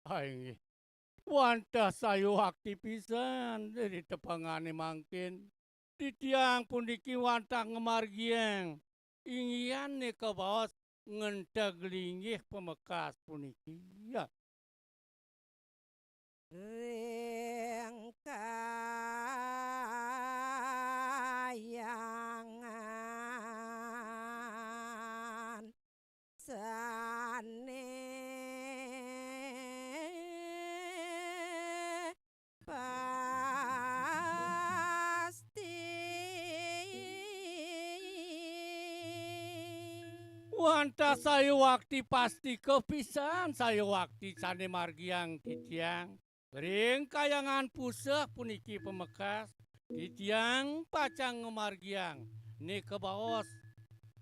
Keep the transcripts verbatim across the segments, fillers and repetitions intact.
Ha inggih. Wantah sayuwakti pisan ri tepengané mangkin. Titiang puniki wantah ngamargiang inggihan nika baos ngenteg linggih pamekas puniki. Ya. Ring kahyangan sané pasti. Wantah sayuwakti pasti kapisan sayuwakti sané margiang titiang. Ring kahyangan puseh puniki pamekas, titiang pacang ngamargiang nika baos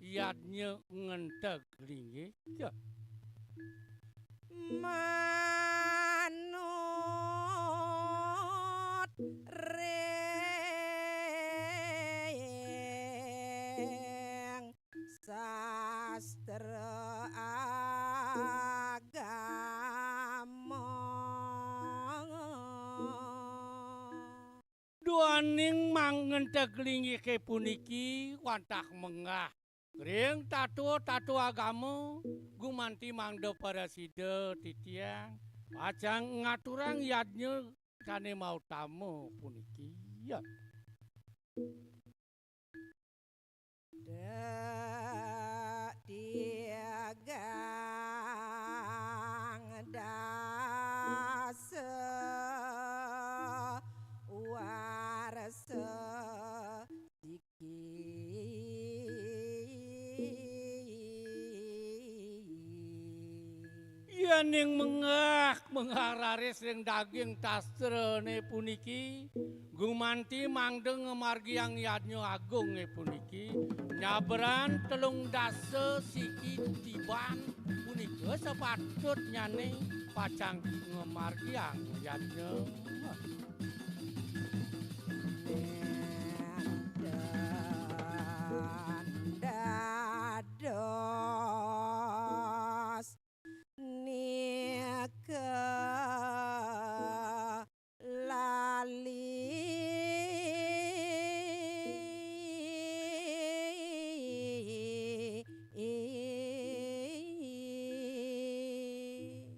yadnya ngenteg linggih. Ya. Manut ring sastra agama. Duaning mangenteg linggihé puniki wantah menggah ring tatua-tatua agama, gumanti mangda prasida titiang pacang ngaturang yadnya sané mautama puniki. Ya. Da-, tigang dasa warsa siki. Yéning menggah, menggah raris ring daging sastrané puniki, gumanti mangda ngamargiang yadnya agungé puniki, nyabran telung dasa siki tiban punika sapatutnyané pacang ngamargiang yadnya. Nénten dados nika lali.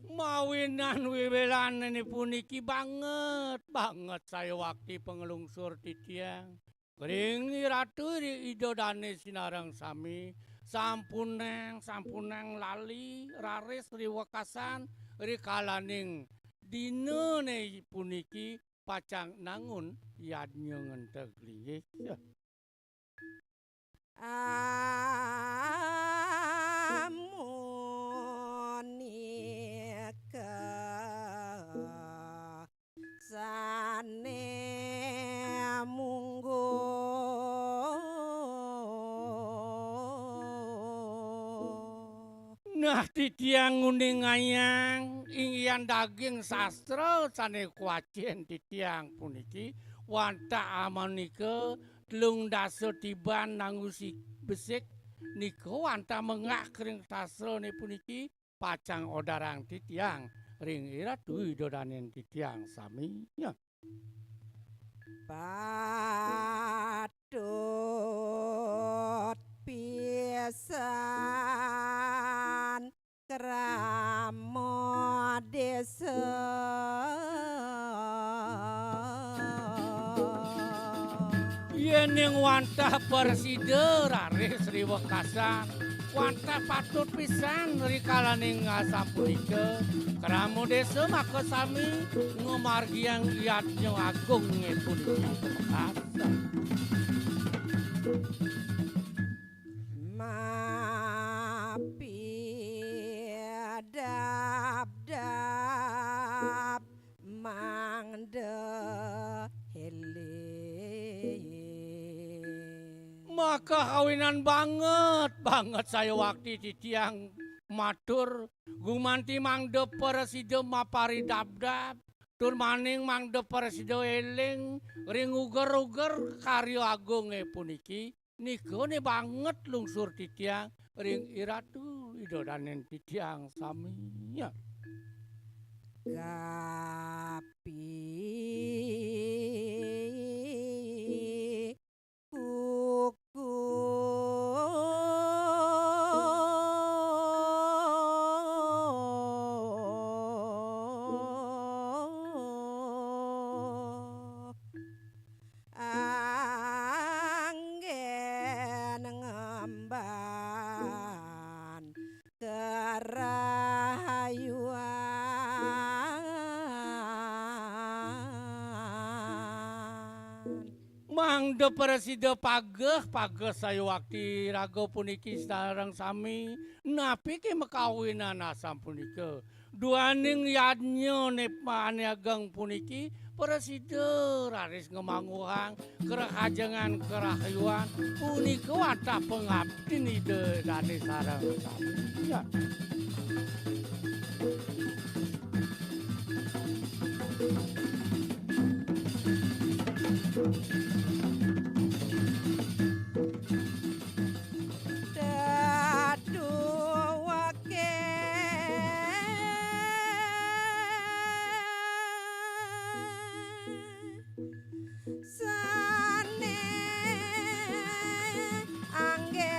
Mawinan wiwilanané puniki banget, banget sayuwakti panglungsur titiang. Ring Iratu ri Ida Dané sinareng sami, sampunang, sampunang lali raris ri wekasan rikalaning dinané puniki pacang nangun yadnya ngenteg linggih. Amunika sané mungguh. Nah, titiang nguningayang inggihan daging sastra sané kuacén titiang puniki, wantah amanika telung dasa tiban nanggu si-, besik nika wantah menggah ring sastrané puniki, pacang odarang titiang ring Iratu Ida Dané titiang sami. Ya. Patut pisan krama désa. Yéning wantah prasida raris ri wekasan, wantah patut pisan rikalaning asapunika, krama désa makasami ngamargiang yadnya agungé puniki pamekas. Mapidabdab mangda éling. Maka awinan banget, banget sayuwakti titiang matur, gumanti mangda prasida maparidabdab, tur maning mangda prasida éling ring uger-uger karya agungé puniki, nika né banget lungsur titiang ring Iratu Ida Dané titiang sami. Ya. kapi kuku. Anggen ngemban kerahayuan. Mangda prasida pageh, pageh sayuwakti raga puniki sareng sami, napi ké makawinan asapunika? Duaning yadnya nipmane ageng puniki prasida raris ngemangguhang kerahajengan kerahayuan punika wantah pangabdin Ida Dane sareng sami. Ya. Daduwake sane anggen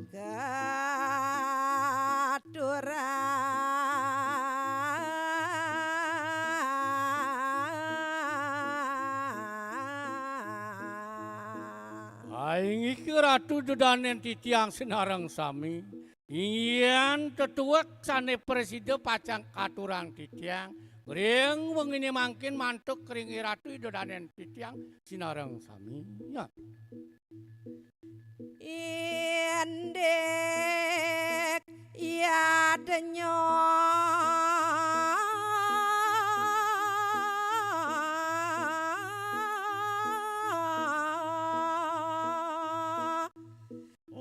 katurang. Inggih Ratu Ida Danen titiang sinareng sami. Inggihan tetuek sane prasida pacang katurang titiang ring wengine mangkin mantuk ring Ratu Ida Danen titiang sinareng sami. Ya. Indik yadnya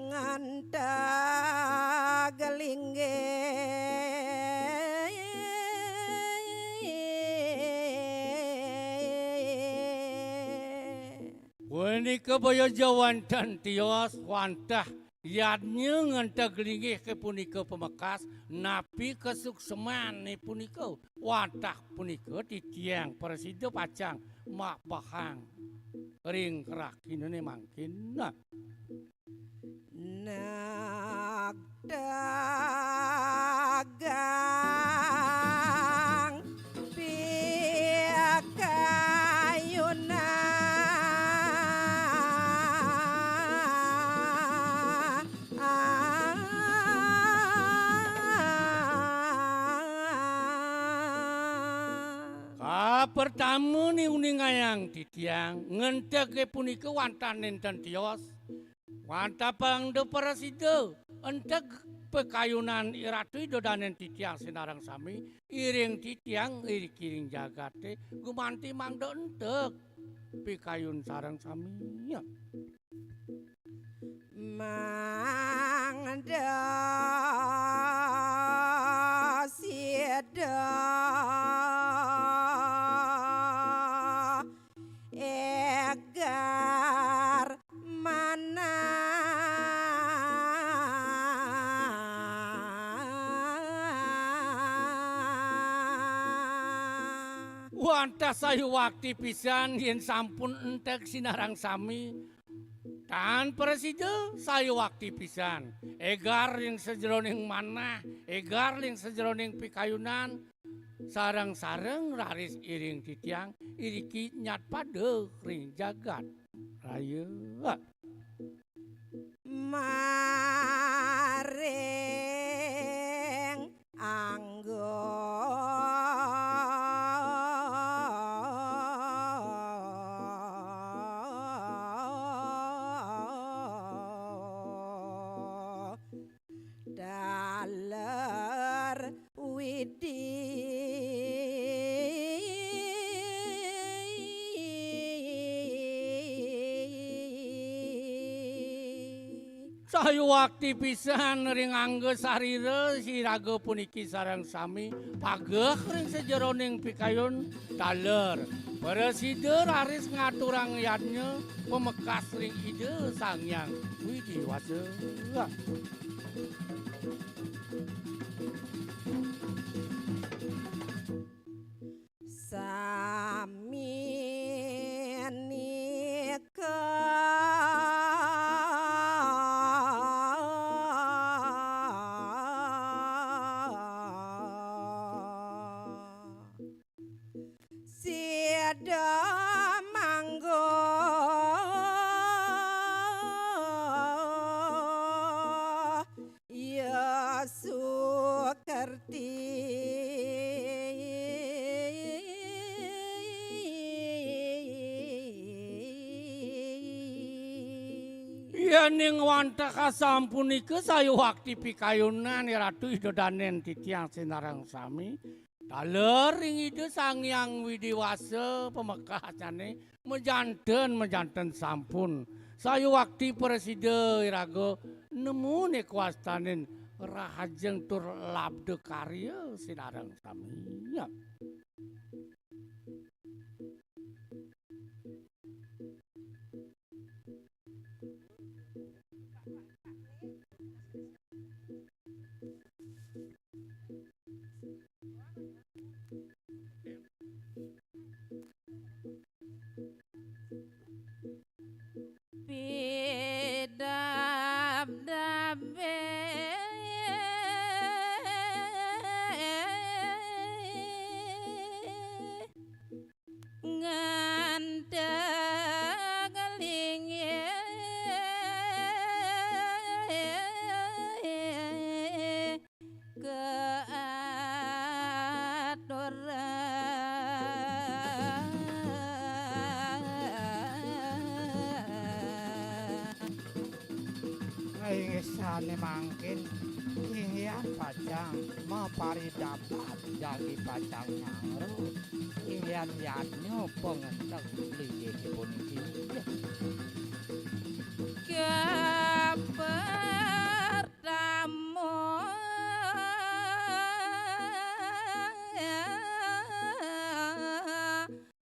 ngantag linggih. Punika boya ja wantah tios, wantah yadnya ngenteg linggih ké punika pamekas, napi kasukseman punika? Wantah punika titiang prasida pacang mabahang ring rahinane mangkin. Nah. Nagdagang pikayunan. Kapertama ni uningayang titiang, ngentege punika wantah nenten tios, wantah pangda prasida, enteg pikayunan Ratu Ida Danen titiang sinareng sami, iring titiang iriki ring jagate, gumanti mangda enteg pikayun sareng sami. Mangda sida egar manah. Wantah sayuwakti pisan yen sampun enteg sinareng sami. Tan prasida sayuwakti pisan. Egar ring sajeroning manah, egar ring sajeroning pikayunan, sareng-sareng raris iring titiang, iriki nyat pada ring jagat raya. Maring angga taler widi. Sayuwakti pisan ring angga sarira siraga puniki sareng sami pageh ring sajeroning pikayun taler. Prasida raris ngaturang yadnya pamekas ring Ida Sang Hyang Widi Wasa. Sami nika sida manggo ya Sukerti. Yaning wantah asampunika sayuwakti pikayunan Ratu Ida Danen titiang sinareng sami. Taler ring Ida Sang Hyang Widi Wasa pamekasnyane majanten, majanten sampun. Sayuwakti prasida iraga nemu nika wastanin rahajeng tur labda karya sinareng sami. Ya. Pidabdabe nganteg linggih keaturan. Inggih sane mangkin, inggihan pacang maparidabdab jagi pacang nyangro. Inggihan yadnya pangenteg linggih puniki. Kapertama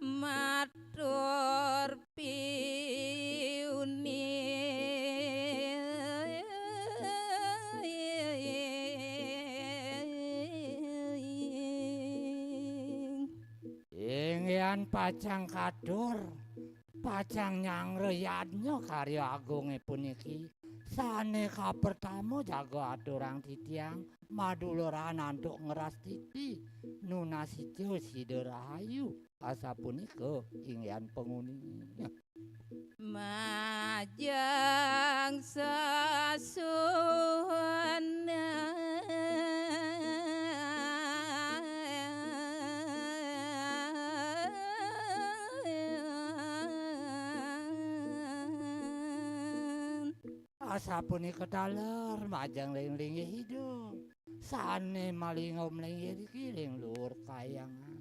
matur piuning. Inggihan pacang katur, pacang nyanggra yadnya karya agunge puniki, sane kapertama jaga aturang titiang, maduluran antuk ngrastiti, nunasita sida rahayu, asapunika inggihan panguni. Majeng sasuhunan. Asapunika taler majeng ring linggih Ida. Sane malingga mlinggih riki ring luur kayangan.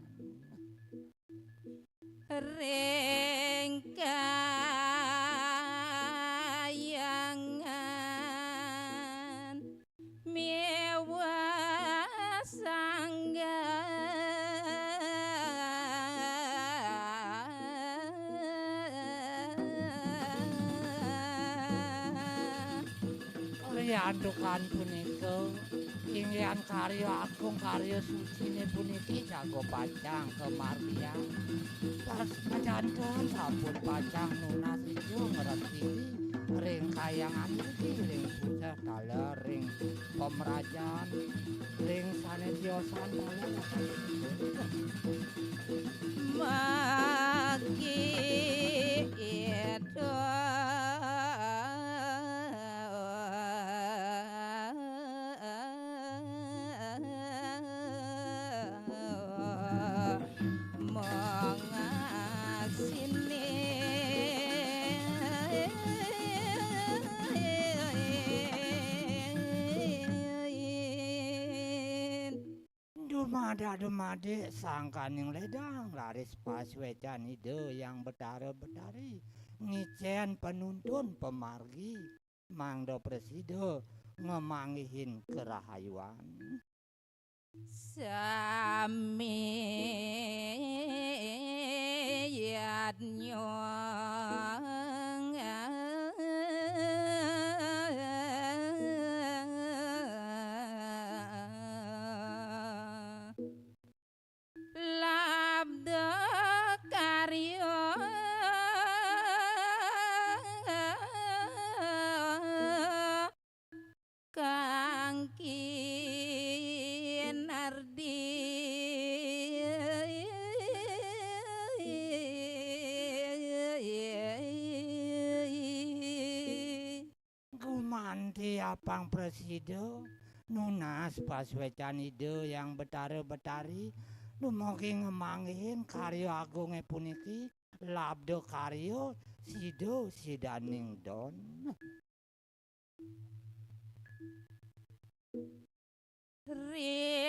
Ring kayangan miwah sangga. Riantukan punika, inggihan karya agung, karya sucine puniki jaga pacang kamargiang. Pas majanten sampun pacang nunas ijo ngrestiti ring kayangan niki, ring pucah taler, ring pamrajan, ring sane tiosan taler. Magi ida mangasinin. Dumadak-dumadik sangkaning ledang, raris pasuecan Ida Hyang Betara Betari, ngicen penuntun pemargi, mangda prasida ngamanggihin karahayuan. Sami yadnya labda karya kang kinardi. Gumanti apang prasida, nunas pasuécan Ida Hyang Betara Betari, dumugi ngemanggihin karya agungé puniki, labda karya sida sidaning don. Risampuné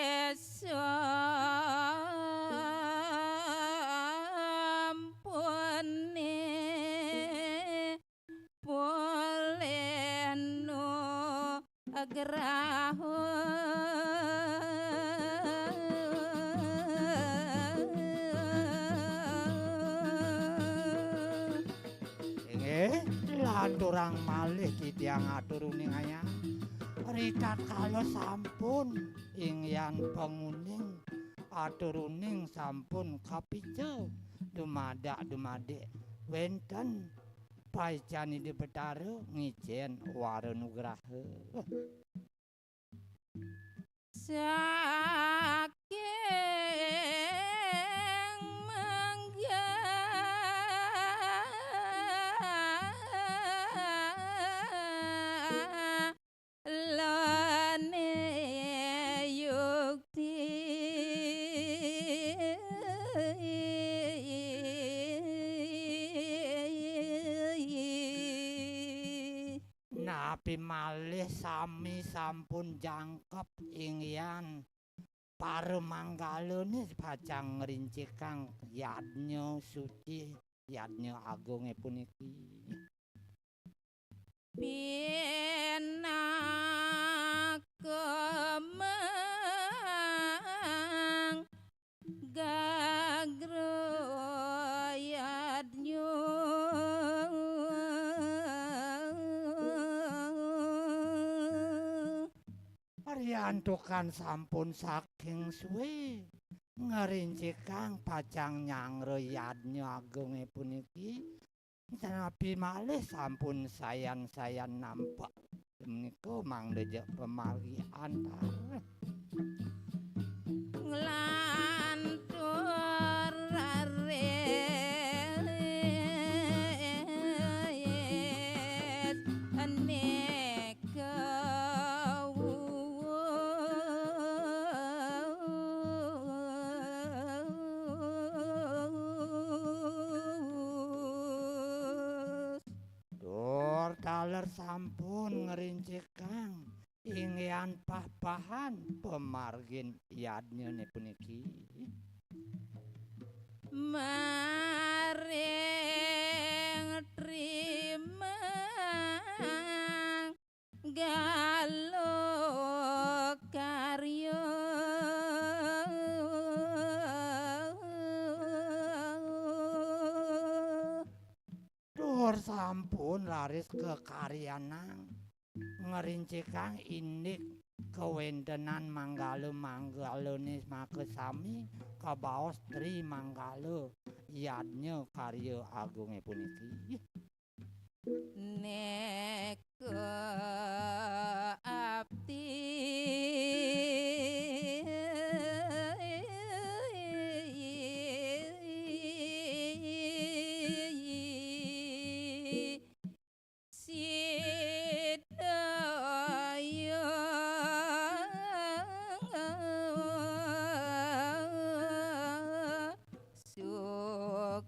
polih nugraha. Inggih, lanturang malih titiang atur uning ayah. Ritatkala sampun inggihan panguning, atur uning sampun kapica, dumadak-dumadik wénten paican Ida Betara ngicén wara nugraha. Saking mangga lane yukti. Napi malih sami sampun jangkep inggihan paramanggalané pacang ngrincikang yadnya suci, yadnya agungé puniki. Pinaka manggagra yadnya. Riantukan sampun saking suwé ngrincikang pacang nyanggra yadnya agungé puniki, napi malih sampun sayan-sayan nampek. Menika mangda ja pamargi antar. Nglantur raris nika wuwus. Tur taler sampun ngrincikang inggihan pah-pahan pamargin yadnyané puniki. Maring trimang gala karya. Tur sampun raris kakaryanang ngrincikang indik kawéntenan manggala-manggalané makasami kabaos tri manggala yadnya karya agungé puniki. Nika abdi sidaya sukerta.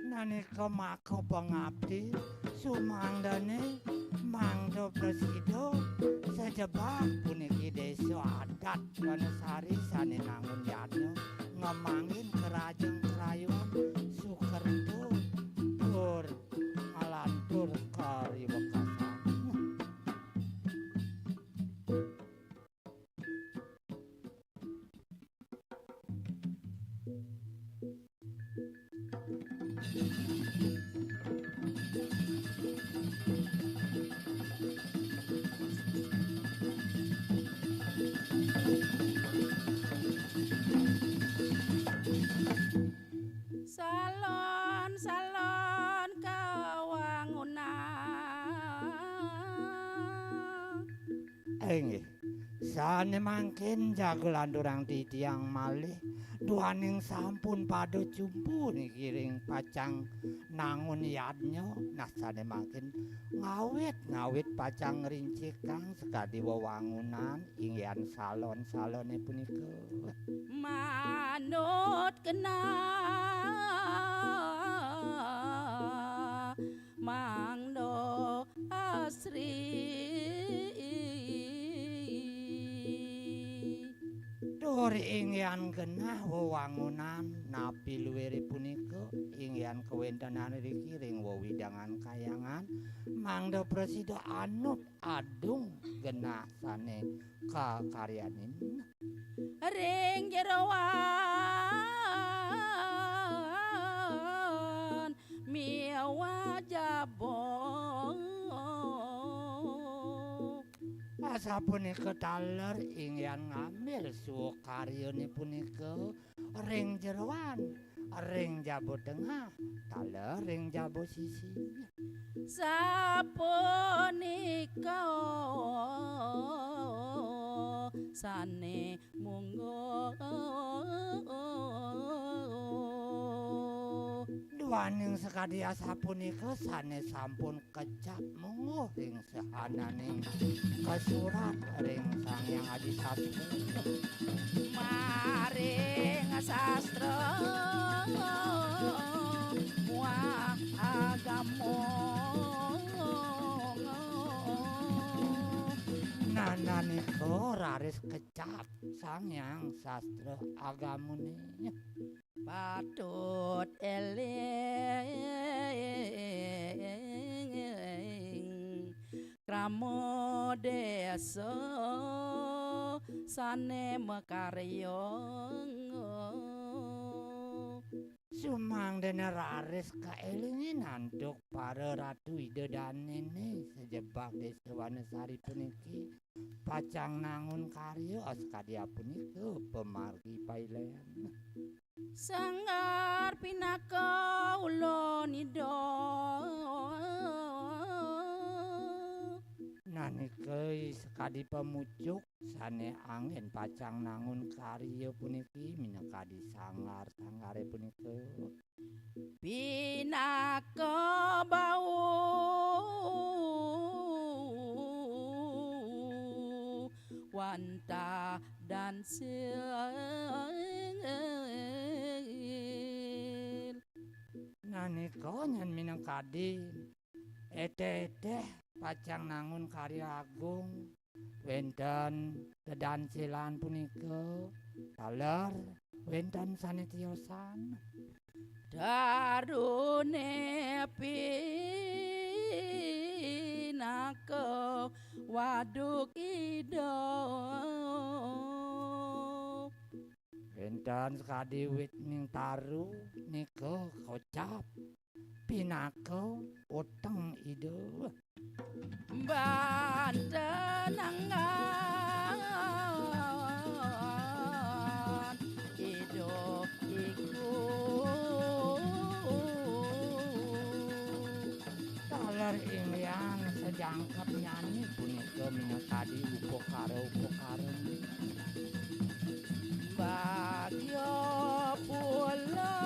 Nanika maka pangabdi sumangdané mangda prasida sajebag puniki désa adat Wanasari sané nangun yadnya ngemangin kerajeng kerayuan sukerta tur ngelan Inggih. Sane mangkin jaga lanturang titiang malih, duaning sampun pada cumpu niki ring pacang nangun yadnya, nah sane mangkin ngawit, ngawit pacang ngrincikang sakadi wewangunan inggihan salon-salone punika. Manut kenah mangda asri. Tur inggihan genah wewangunan napi luire punika, inggihan kawentenan riki ring wewidangan kahyangan, mangda prasida anut adung genah sane kakaryanin. Ring jeroan miwah jaba. Asapunika taler inggihan ngambil sukaryane punika ring jeroan, ring jaba tengah, taler ring jaba sisi. Sapunika sane mungguh. Duaning sakadi asapunika sane sampun kecap mungguh ring sahananing kasurat ring Sang Hyang Adi Sastra. Maring sastra muah agama. Nananika raris kecap Sang Hyang Sastra Agamane. Patut eling krama desa sane makarya. Sumangdene raris kaelingin antuk para ratu ida danene sajebag Desa Wanasari puniki pacang nangun karya sakadi apunika pamargi pailen. Sanggar pinaka ulun ida. Nanika sakadi pamucuk sane anggen pacang nangun karya puniki minakadi sanggar-sanggare punika. Pinaka bau wantah dan sil. Nanika nyen minangkadi eteh-eteh pacang nangun karya agung. Wenten tedansilan punika, taler wenten sane tiosan. Darune pinaka waduk ida. Wenten sakadi wit ning taru nika kocap pinaka uteng ida. Banten anggan ida iku. Taler inggihan sajangkep nyani punika minakadi upakara-upakara. Bagya pula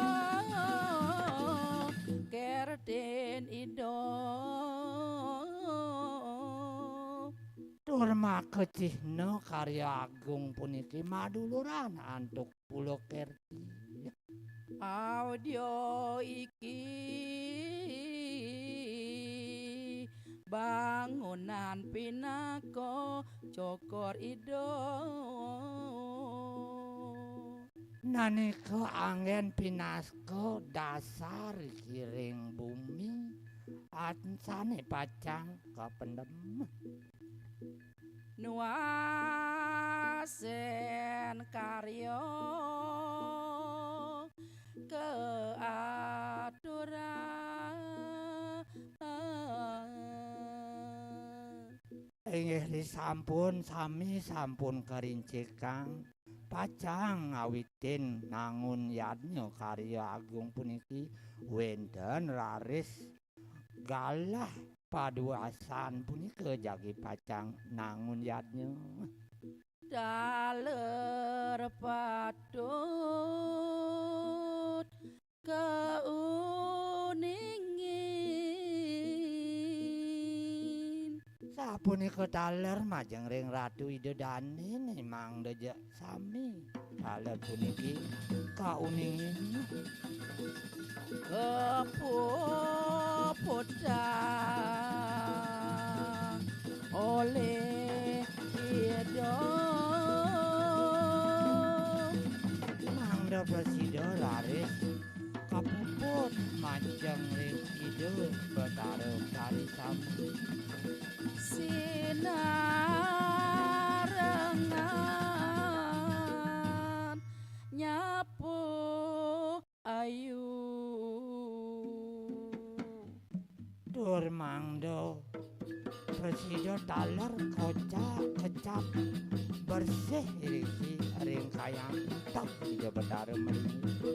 kertin ida. Tur maka cihna karya agung puniki maduluran antuk pula kerti. Audya iki bangunan pinaka cokor ida. Nanika anggen pinaka dasar kiring bumi, ansane pacang kapendem. Nuasen karya keaturan. Inggih, risampun sami sampun karincikang pacang ngawitin nangun yadnya karya agung puniki, wenten raris galah paduasan punika jagi pacang nangun yadnya. Taler patut kauningin. Sapunika taler majeng ring Ratu Ida Dane, mangda ja sami taler puniki kauningin. Kapuputang olih Ida. Mangda prasida raris kapuput majeng ring Ida Batara Kari Sami. Sinarengan nyapu ayu. Tur mangda prasida taler kocap kecap bersih iriki ring kayang tep Ida Batara mriki.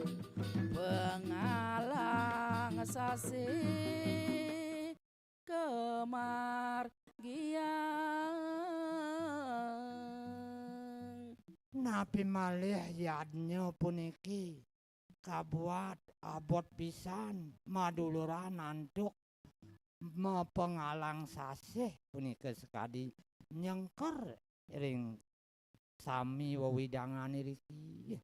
Pangalang sasih kamargiang. Napi malih yadnya puniki kabuat abot pisan maduluran antuk mapangalang sasih punika sakadi nyengker ring sami wewidangan iriki.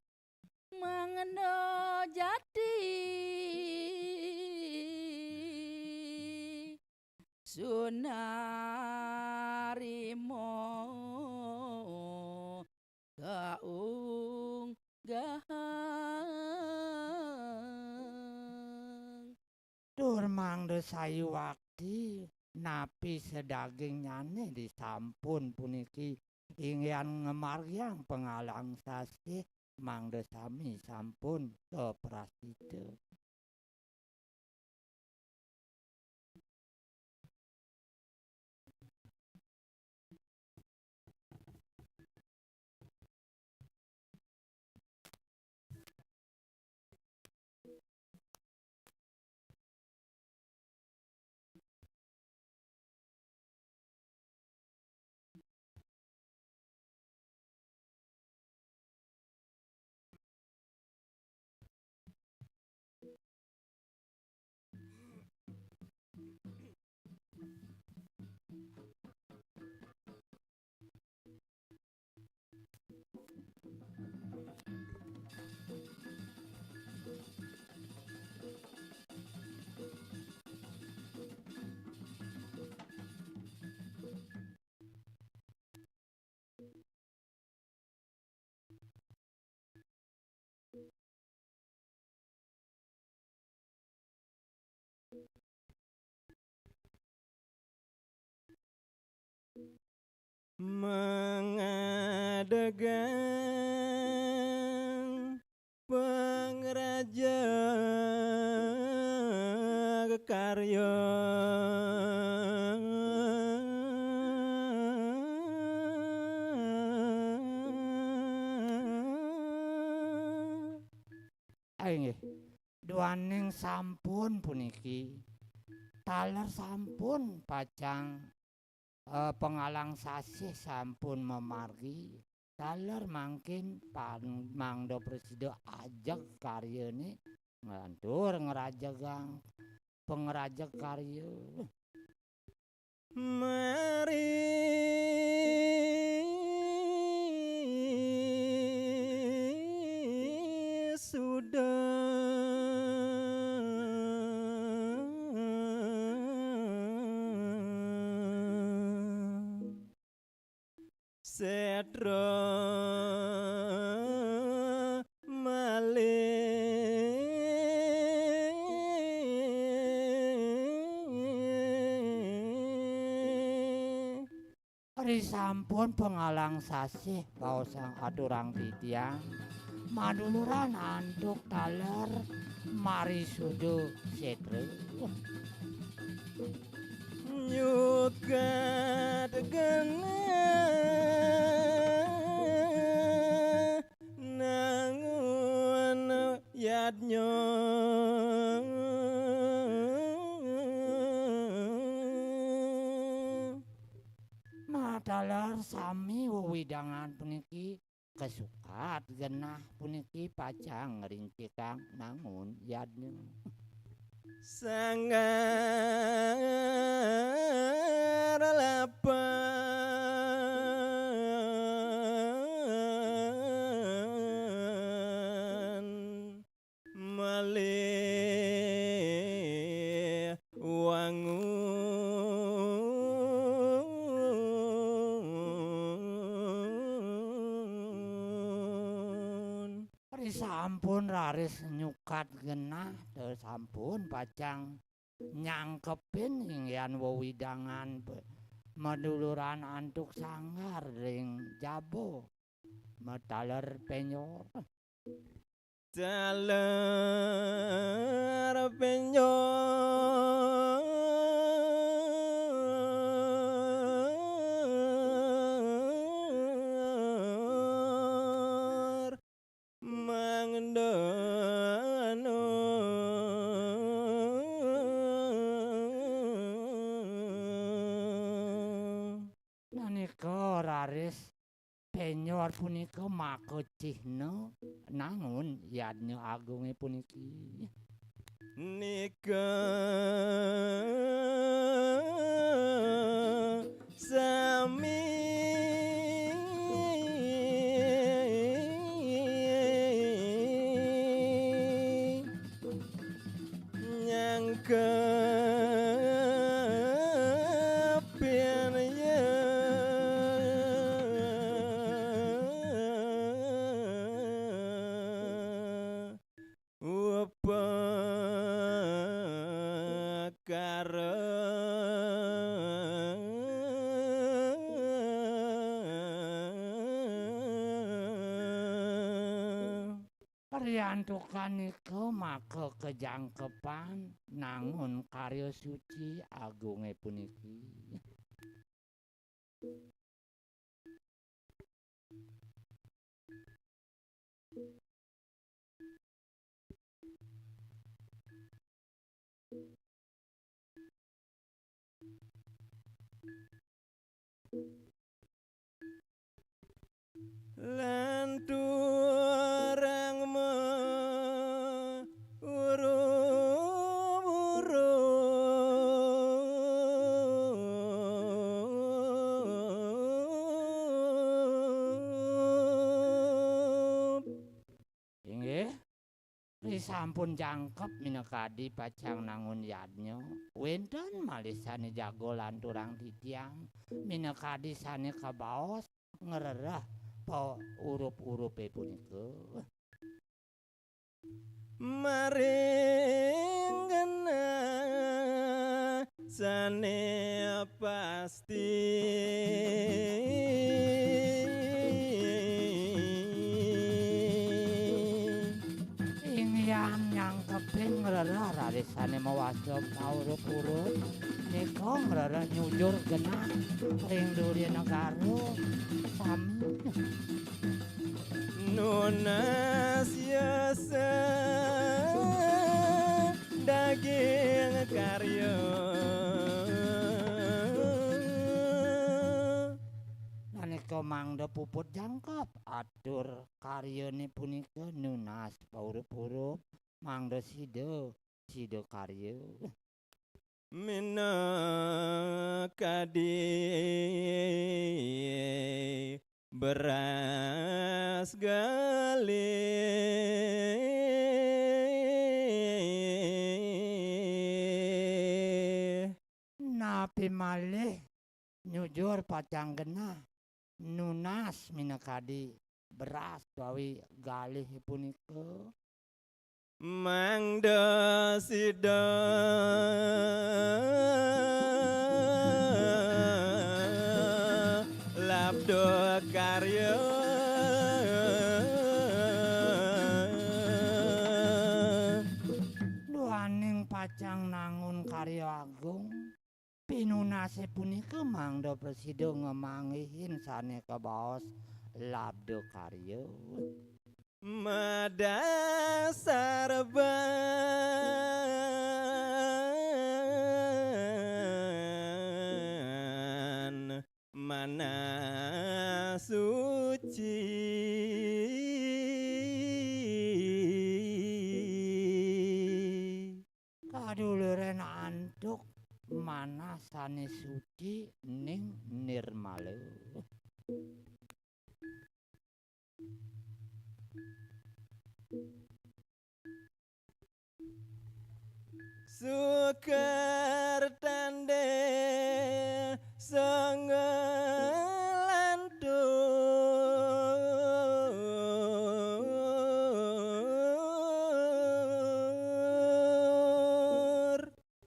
Mangda jati sunarima kaunggahang. Tur mangda sayuwakti napi sadagingnyane disampun puniki inggihan ngamargiang pangalang sasih, mangda sami sampun kaprasida. Mangadegang pangrajeg karya. Inggih, duaning sampun puniki, taler sampun pacang, eh, pangalang sasih sampun mamargi, taler mangkin pan-, mangda prasida ajeg karyane, nglantur ngrajegang pangrajeg karya. Mari suda setra malih. Risampun pangalang sasih baosang aturang titiang, maduluran antuk taler marisuda setra. Nyugat genah nangun yadnya. wewidangan puniki kasukat genah puniki pacang ngrincikang nangun yadnya. Sanggar lapan malih wangun. Risampun raris nyukat genah, sampun pacang nyangkepin inggihan wewidangan pe-, maduluran antuk sanggar ring jaba mataler penyor. Taler penyor mangda nu. Nanika raris penyor punika maka cihna nangun yadnya agungé puniki. Nika sami nyangkepin ya upakara. Riantukan nika maka kajangkepan nangun karya suci agungé puniki. Lanturang maurup-urup. Inggih. Risampun jangkep minakadi pacang nangun yadnya, wénten malih sané jaga lanturang titiang, minakadi sané kabaos ngrereh paurup-urupé punika. Maring genah sané pasti. Inggihan nyangkepin ngrereh raris sané mawasta paurup-urup, nika ngrereh nyujur genah ring duri negara sami. Nunas yasa daging karya. Nanika mangda puput jangkep atur karyané punika nunas paurup-urup mangda sida, sida karya. Minakadi beras galih. Napi malih nyujur pacang genah nunas minakadi beras utawi galih punika? Mangda sida labda karya. Duaning pacang nangun karya agung, pinunasé punika mangda prasida ngamanggihin sané kabaos labda karya. Madasar ban Manah suci. Kaduluran antuk manah sané suci ning nirmala. Sukertandé sanga lantur.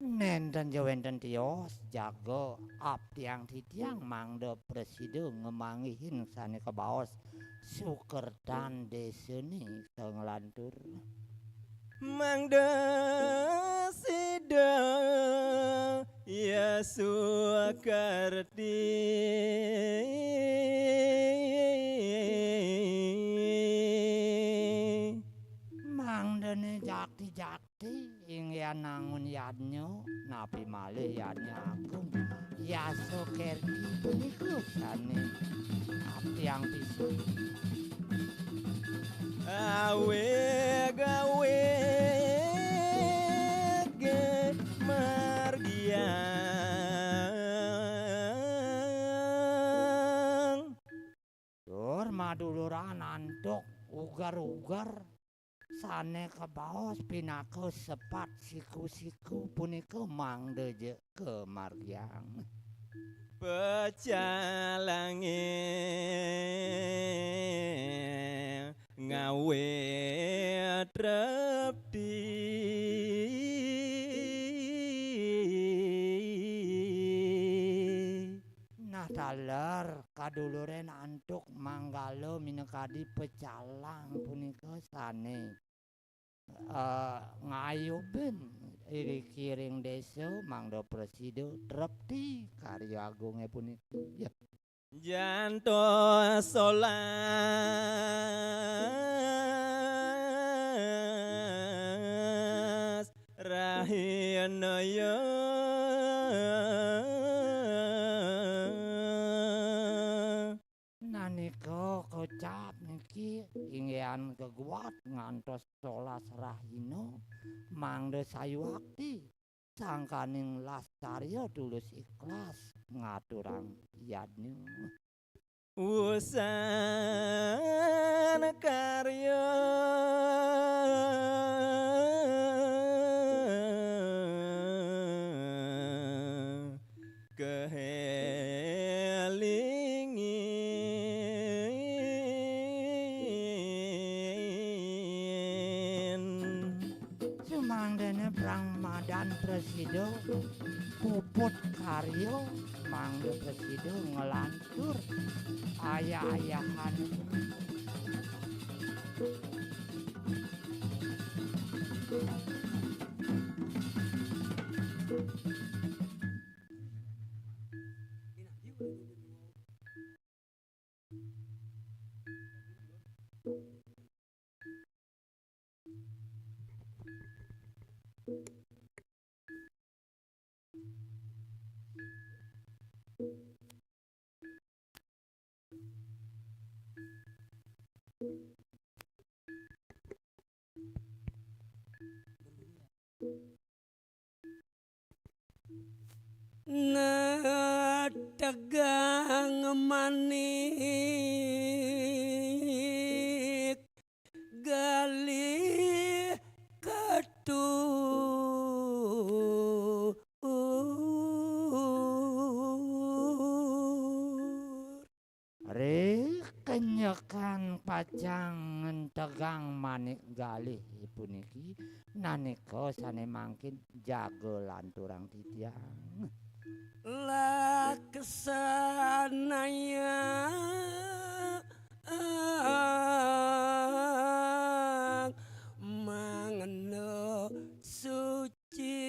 Nénten ja wénten tios, jaga abdiang titiang mangda prasida ngamanggihin sané kabaos sukertan désané sanglantur. Mangda sida ya sukerti. Mangdané jakti-jakti inggihan nangun yadnya, napi malih yadnya agung. Yasa kerti punika sané abdiang pisan. Awig-awig margiang. Tur maduluran antuk uger-uger sané kabaos pinaka sepat siku-siku punika mangda ja kamargiang. Pecalangé ngawé trepti. Nah, taler kaduluran antuk manggala minakadi pecalang punika sané, eh, ngayubin iriki ring désa mangda prasida trepti karya agungé punika. Ya. Jantos solas rahinaya. Nanika kocap niki inggihan geguat ngantos solas rahina mangda sayuakti sangkaning lascarya tulus ikhlas ngaturang yadnya. Wusan karya kehelingin. Sumangdané pramadan prasida puput karya mangda prasida nglantur ayah-ayahan. Nategang manik galih ketur. Ri kenyekan pacang ngentegang manik galih puniki, nanika sané mangkin jaga lanturang titiang. Laksanaya mangena suci.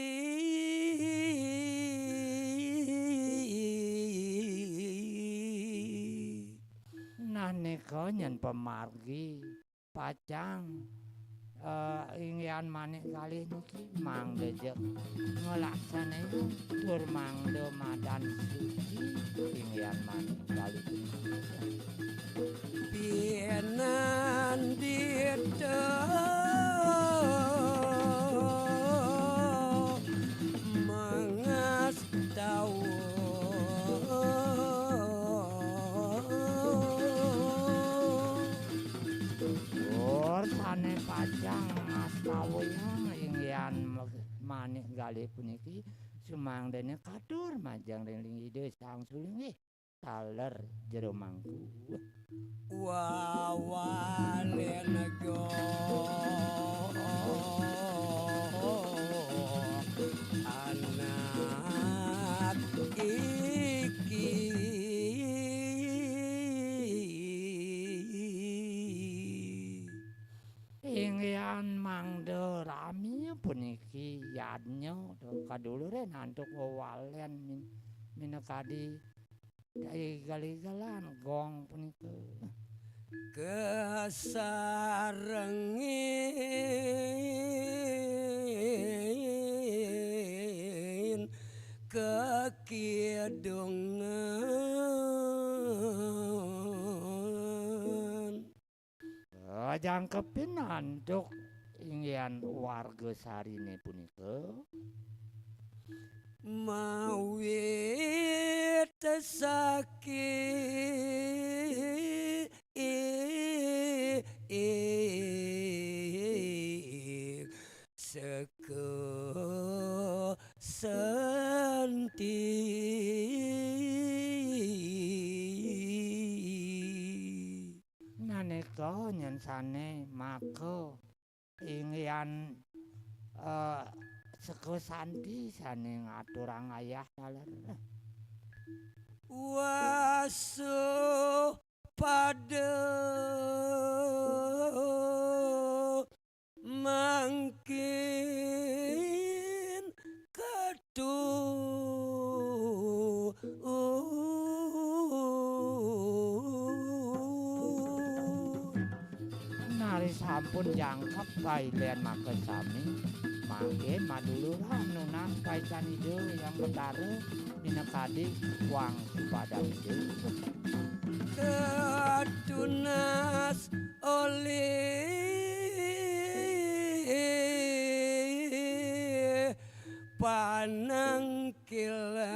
Nah, nika nyén pamargi pacang eh, inggihan manik kalih niki mangda jeg ngelaksanayang tur mangda madan suci inggihan manik kalih niki. Pinandita mangastawa. Tur sane pacang ngastawayang inggihan manik kalih puniki sumangdene katur majeng ring Ida Sang Sulinggih taler jero mangku. Wawalena go anak iki. Inggihan mangda rami puniki yadnya kaduluren antuk wewalen min-, minakadi igal-igalan gong punika. Kasarengin kakidungan. Jangkepin antuk inggihan warga sarine punika. Mawit saking seka santi. Maneka nyen sane maka inggihan, eh, seka santi sane ngaturang ayah taler. Wasupada mangkin katu. Nari sampun jangkep pailen makasami, mangkin maduluran nunas paican Ida Hyang Betara minakadi wangsu padan Ida. Katunas olih panangkilan.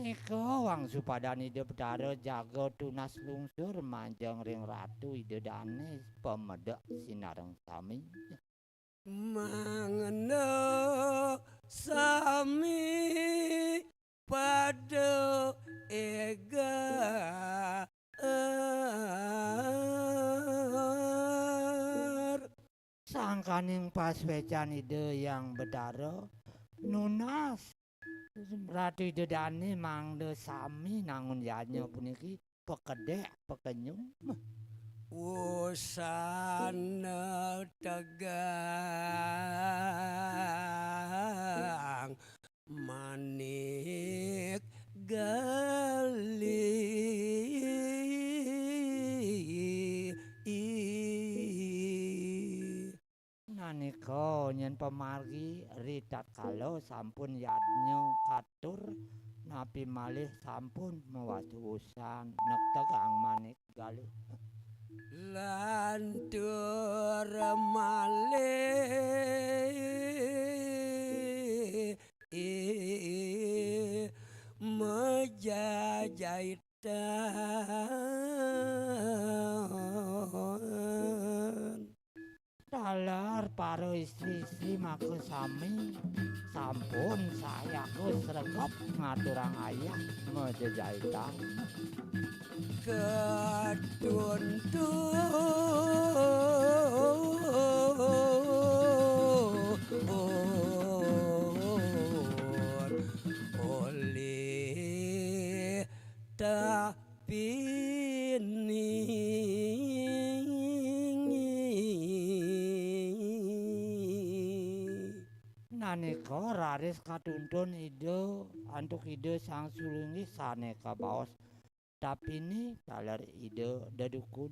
Nika wangsu padan Ida Betara jaga tunas lungsur majeng ring Ratu Ida Dane pamedek sinareng sami. Mangda sami pada egar. Sangkaning pasuecan Ida Hyang Betara nunas Ratu Ida Dane mangda sami nangun yadnya puniki pakedek pakenyum. Wusana tegang manik galih. Nanika nyen pamargi ritatkala sampun yadnya katur, napi malih sampun mawatusan nektegang manik galih. Lantur malih majajaitan. Taler para istri-istri makasami sampun sayaga sregep ngaturang ayah majajaitan. Katuntun olih tapining. Nanika raris katuntun Ida antuk Ida Sang Sulinggih sane kabaos Tapini taler Ida dedukun.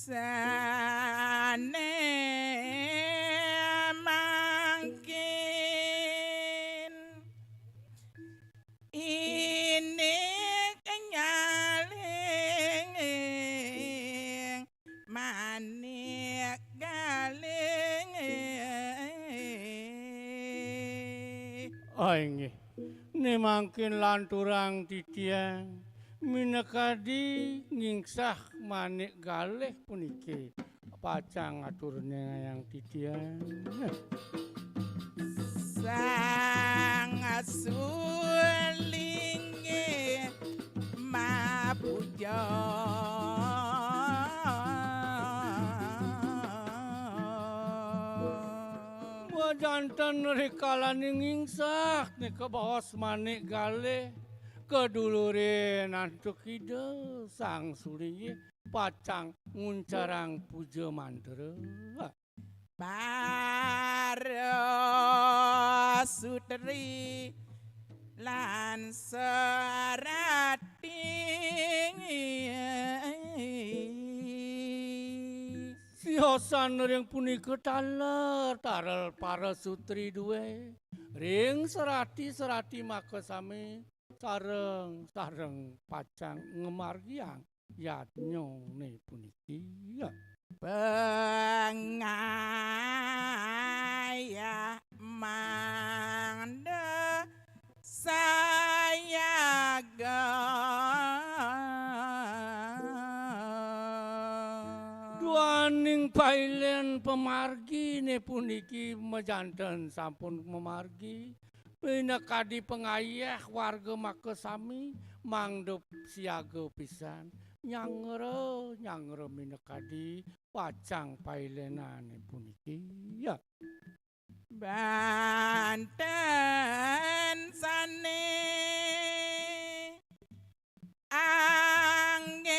Sané mangkin ini kenyaling manik galing. Oh, inggih. Né mangkin lanturang titiang minakadi ngingsah manik galih puniki pacang aturne ayang titiang. Sang sulingge mapuja. Majanten rikalaning ngingsah nika baos manik galih kadulurin antuk Ida Sang Sulingge pacang nguncarang puja mantra. Para sutri lan serati. Siosan ring punika taler tarel para sutri duwe ring serati-serati makasami sareng-sareng pacang ngamargiang yadnyane puniki. Pangayah mangda sayaga. Duaning pailen pamargine puniki majanten sampun mamargi. Pinakadi pangayah warga makasami mangda siaga pisan, nyangra, nyangra minakadi pacang pailenane puniki. Ya. Banten sane anggen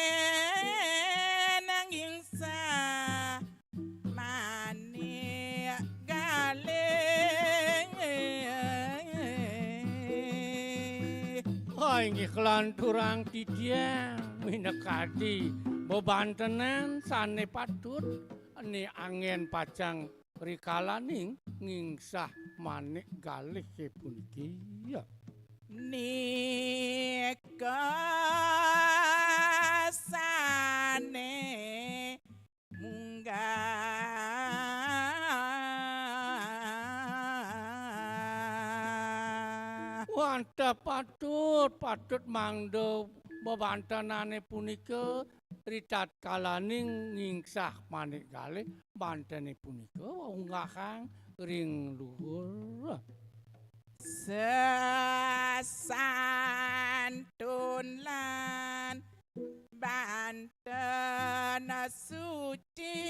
ngingsah manik galih. Ha, inggih kalanturang titiang minakadi bebantenan sane patut, ne anggen pacang rikalaning ngingsah manik galih puniki. Nika sane munggah. Wantah patut, patut mangda bebantenane punika ritatkalaning ngingsah manik galih, bantene punika unggahang ring luhur. Sesantun lan banten suci.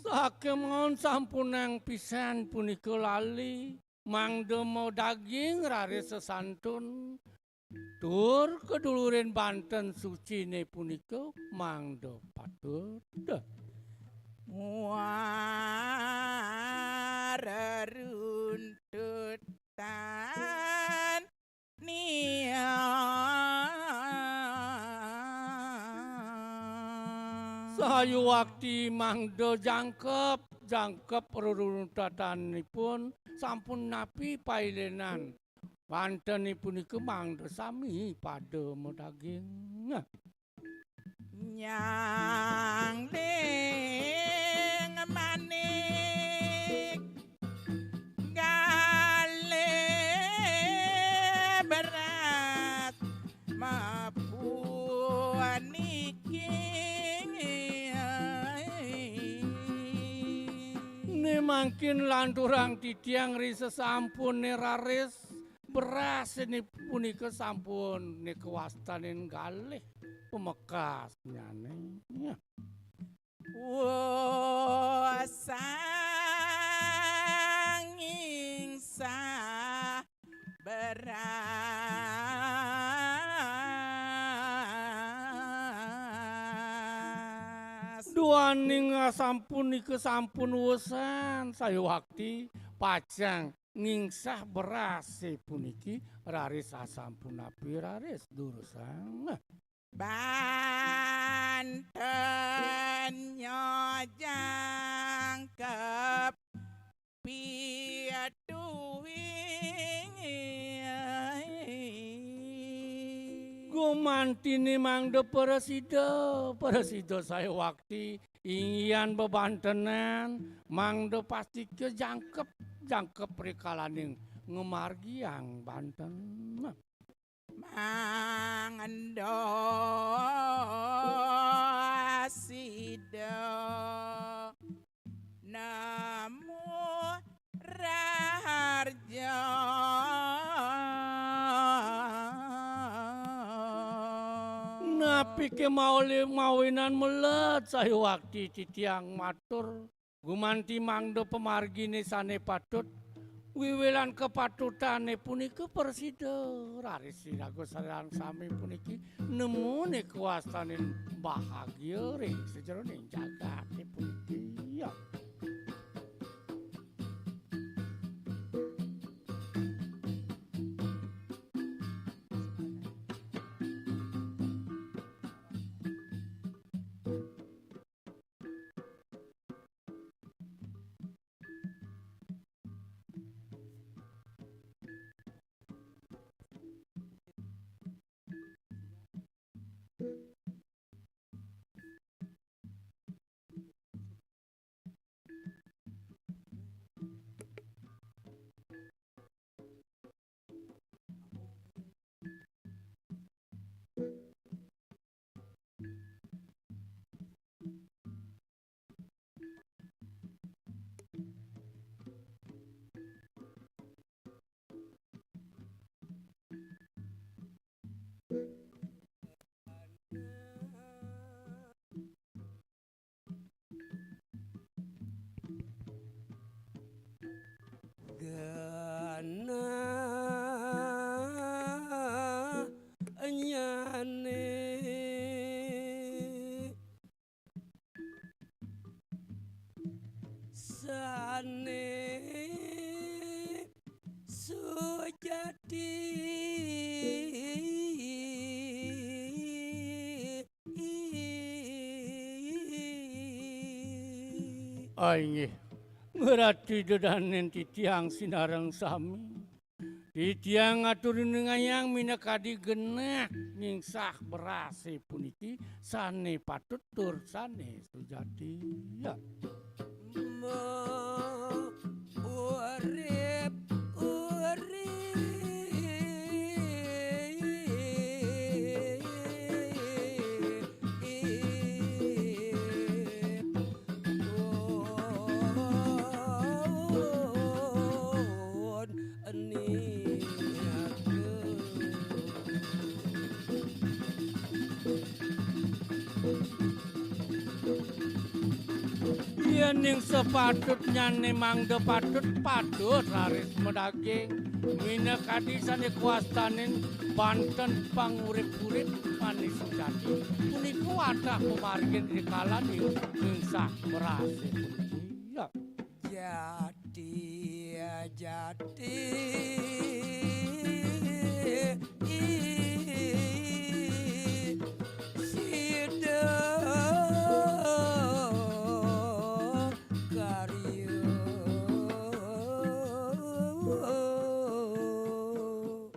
Sakemanten sampunang pisan punika lali, mangda madaging raris sesantun, tur kadulurin banten sucine punika mangda patut. Muareruntutan nia. Sayuwakti mangda jangkep, jangkep reruntutanipun sampun napi pailenan. Wantene punika mangda sami pada madaging. Nyangling manik Mangkin lanturang titiang ri sesampune raris berasne punika sampune kawastanin galih pamekasnyane. Ya. Wah, sanging sah beras. Duaning asampun nika sampun wesan, sayuwakti pacang ngingsah berase puniki raris asampun napi raris durusang. Banten nyojang kep pituwing. Gumantine mangda prasida, prasida sayuwakti inggihan bebantenan, mangda pastika jangkep, jangkep rikalaning ngamargiang banten. Mangda sida nemu raharja. Napike mauli mawinan melet sayuwakti titiang matur gumanti mangda pamargine sane patut, wiwilan kapatutane punika prasida, raris iraga sareng sami puniki nemune kawastanin bahagia ring sajeroning jagate puniki. Ya. Genahnyane sane sujati. Ah, inggih, ngratu ida danen titiang sinareng sami. Titiang aturuningayang minakadi genah ngingsah berase puniki sane patut tur sane sujati. Ya. Urip, urip. Yening sapatutnyane mangda patut, patut raris madaging, minakadi sane kawastanin banten pangurip-urip manis sujati. Punika wantah pamargin rikalaning ngingsah berase puniki. Ya. Jati, jati, sida karya.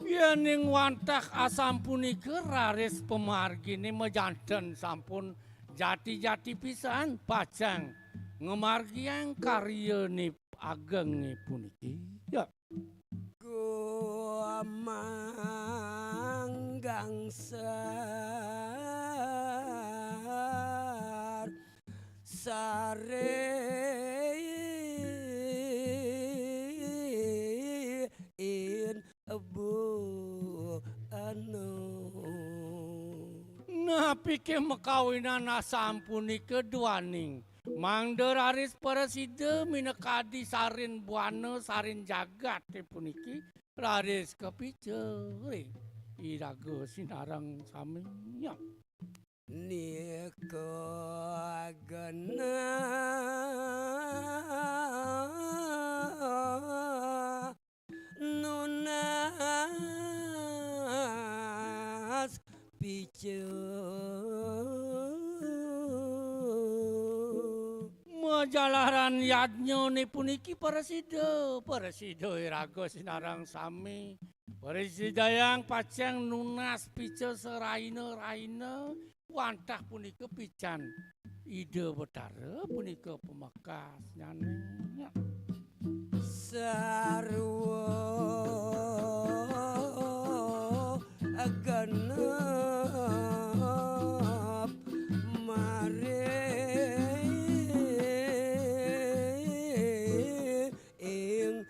Yening wantah asampunika raris pamargine majanten sampun jati-jati pisan pacang ngamargiang karyane agenge puniki. Ya. Gumanggangsar sare. Pikir makawinan asampunika duaning mangda raris prasida minakadi sarin buana, sarin jagaté puniki, raris kapica ring iraga sinareng sami. Nika genah nunas pica. Majalaran yadnyané puniki prasida, prasida iraga sinareng sami. Prasidayang pacang nunas pica saraina-raina, wantah punika pican Ida Betara punika pamekasnyané. Sarwa genep maring ing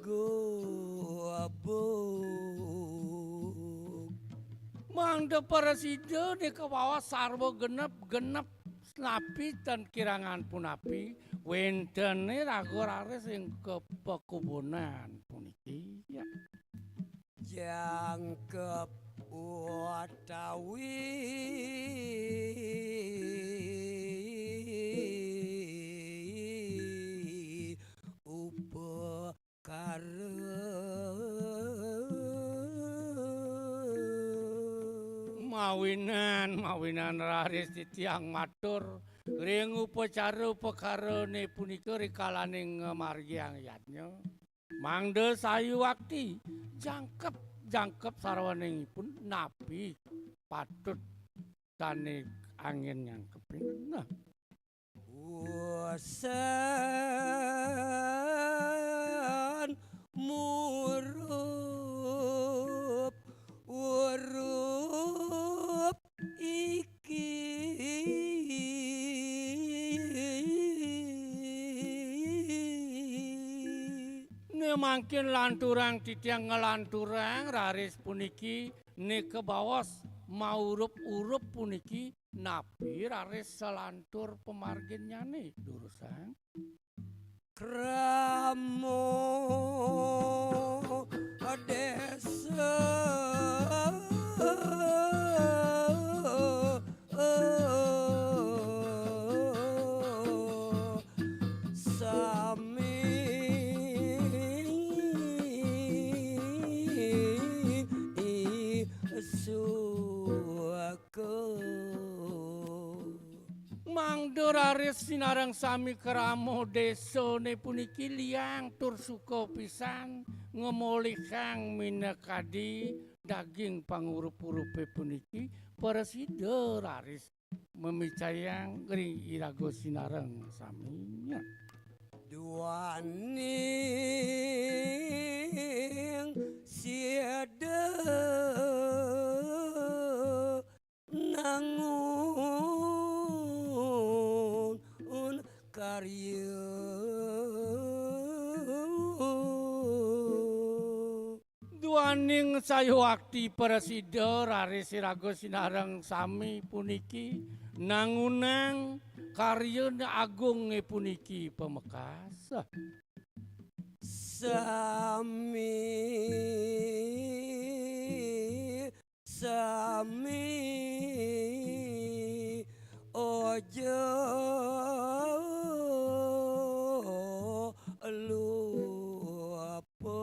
gubuk. Mangda prasida nika baos sarwa genep, genep napi tan kirangan punapi, wénten iraga raris ing ka pakubunan puniki. Ya. Jangkep utawi upa kara. Mawinan, mawinan raris titiang matur ring upacara upakarané punika rikalaning ngamargiang yadnya. Mangda sayuwakti jangkep, jangkep sarwaningipun napi patut dané anggén nyangkepin. Nah. Usan murup, urup iki. Né mangkin lanturang titiang nglanturang raris puniki, né kabaos maurup-urup puniki, napi raris salantur pamarginnyané, durusang? Krama désa sami suka. Mangda raris sinareng sami krama désané puniki liang tur suka pisan ngamolihang minakadi daging pangurup-urupé puniki, prasida raris mamicayang ring iraga sinareng sami. Duaning sida nangun karya. Duaning sayuwakti prasida raris iraga sinareng sami puniki nangunang karyana agungé puniki pamekas. Sami, sami aja lupa.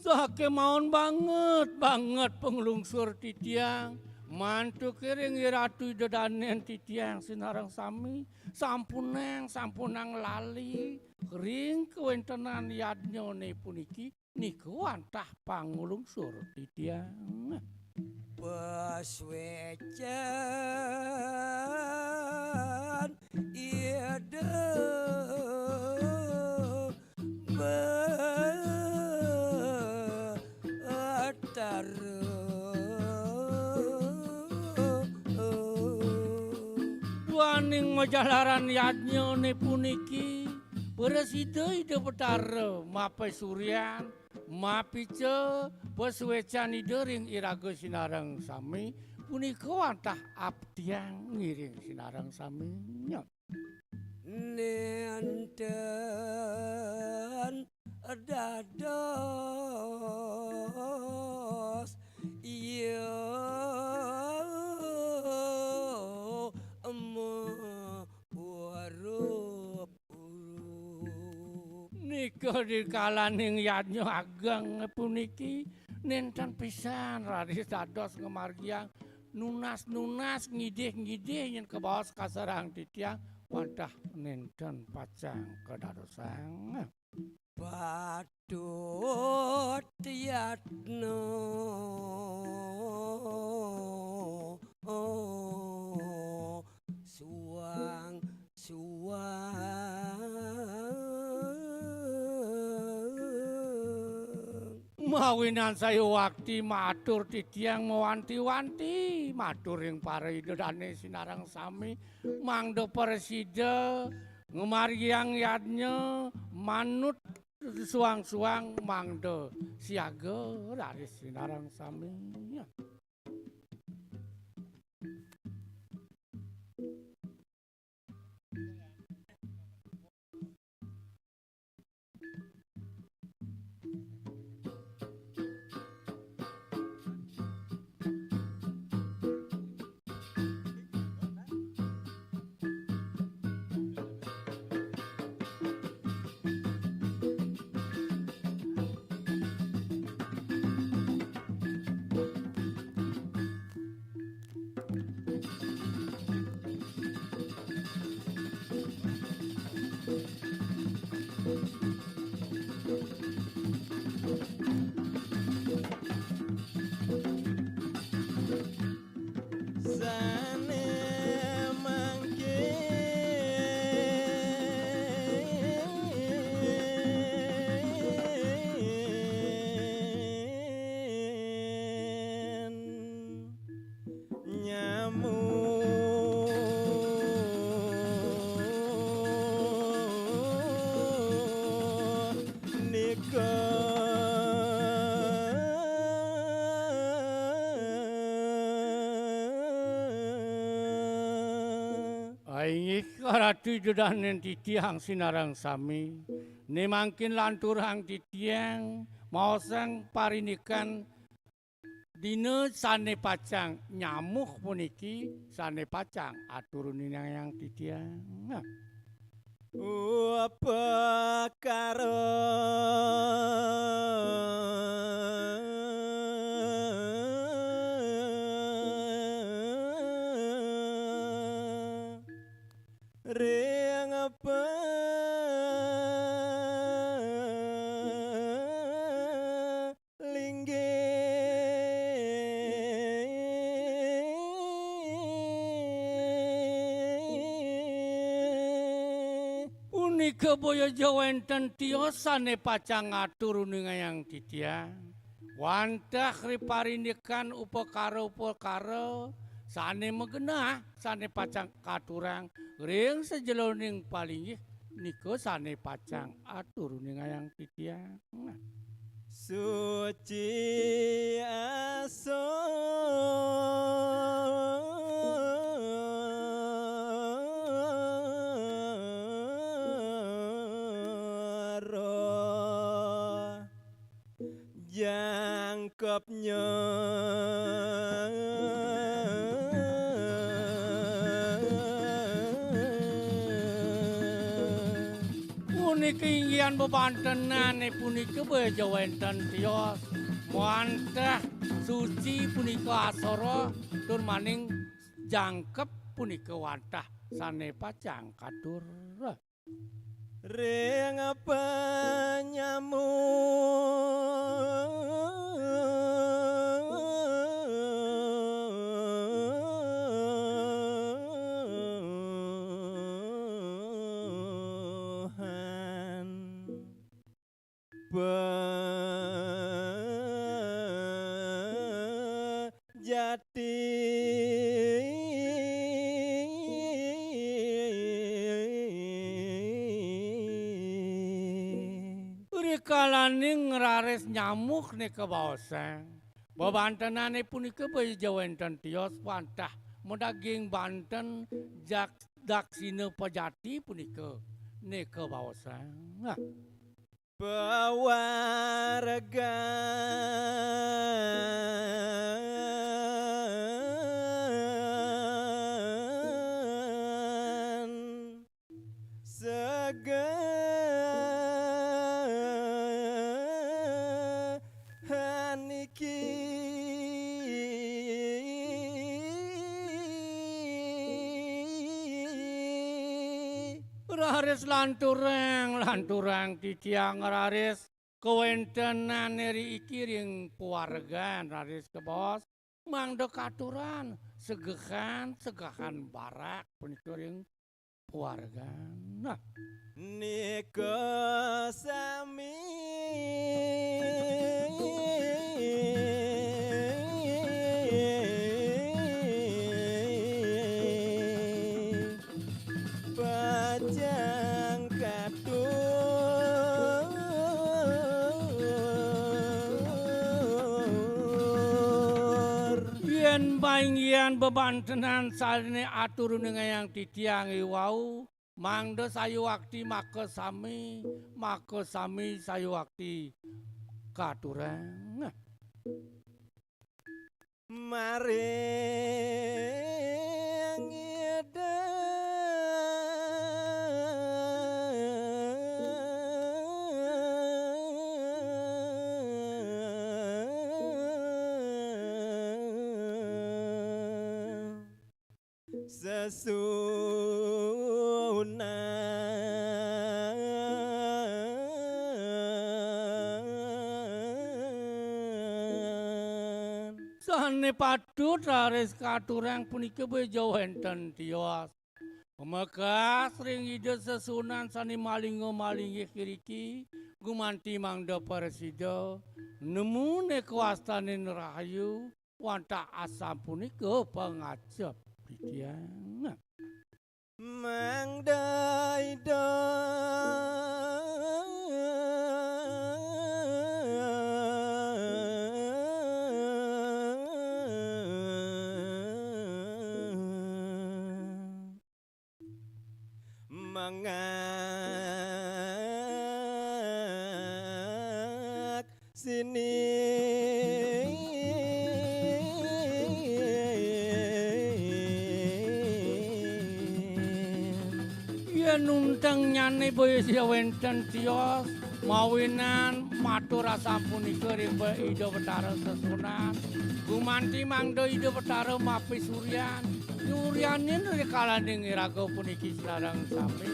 Sakémaon banget, banget panglungsur titiang, mantukiring Iratu Ida Danén titiang sinareng sami, sampunang, sampunang lali ring kawéntenan yadnyané puniki, nika wantah panglungsur titiang. Pasuécan Ida Batara. Duaning majalaran yadnyané puniki, prasida Ida Batara mapasuryan, mapica pasuécan Ida ring iraga sinareng sami, punika wantah abdiang ngiring sinareng sami. Nénten dados iya maurup-urup. Nika di kalaning yadnya ageng puniki nénten pisan raris dados ngamargiang nunas-nunas ngidih-ngidih yén kabaos kasareng titiang wantah nénten pacang kadadosang. Patut yatna suang-suang. Mawinan sayuwakti matur titiang mawanti-wanti matur ring para ida dané sinareng sami mangda prasida ngamargiang yadnya manut suang-suang mangda siaga raris sinareng sami. Sané mangkin nyamuk nika. Inggih Ratu Ida dané titiang sinareng sami, né mangkin lanturang titiang maosang parindikan dina sané pacang nyamuk puniki sané pacang aturuninayang titiang. Upakara ring apa linggih. Punika boya ja wénten tios sané pacang ngatur uningayang titiang. Wantah riparindikan upakara-upakara sané magenah, sané pacang katurang ring sajeroning palinggih nika sané pacang atur uningayang titiang. Suci asora jangkepnya. Puniki inggihan bebantenané punika boya ja wénten tios, wantah suci punika asora, tur maning jangkep punika wantah sané pacang katur. Ring panyambuhan pejati. Rikalaning raris nyamuk nika baosang, Bebantenane punika boya ja wenten tios wantah madaging banten jak-, daksina pejati punika. Nika baosang. Nah. Pawargan segahan iki. Raris lanturang, lanturang titiang raris kawentenan ri iki ring pawargan raris kabaos, mangda katuran segahan, segahan barak punika ring pawargan. Nah. Nika sami pacang katur. Yen painggihan bebantenan sane aturuningayang titiang iwau, mangda sayuwakti makasami, makasami sayuwakti katurang. Maring Ida. Sesuunan. Sane patut raris katurang punika boya ja wenten tios. Pamekas ring Ida sesuunan sane malingga malinggih iriki, gumanti mangda prasida nemu nika wastanin rahayu, wantah asapunika pangacep titiang. Mangda Ida. Mangaksini. Yen untengnyane boya sia wenten tios, mawinan matur asapunika ring Ida Betara sesuunan, gumanti mangda Ida Betara mapisuryan, nyuryanin rikalaning iraga puniki sareng sami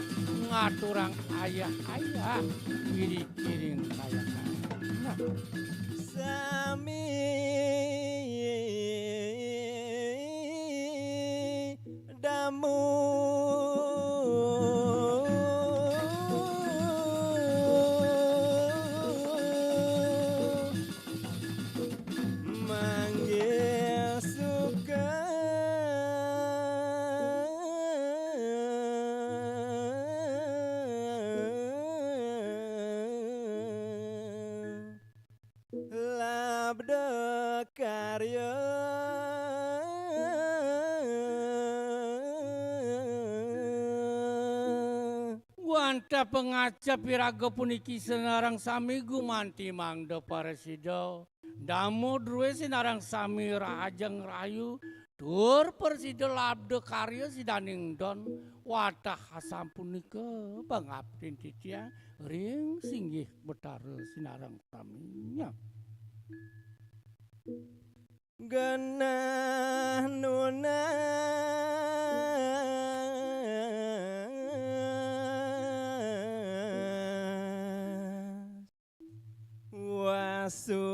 ngaturang ayah-ayah iri-iring kayangan. Nah. Sami damu. Manggih suka. Labda karya. Wantah pangacep iraga puniki sinareng sami gumanti mangda prasida. Damu drué sinareng sami rahajeng rahayu, tur prasida labda karya sidaning don, watah asapunika pangaptin titiang ring singgih Betara sinareng sami. Genah nunas. Wasupada.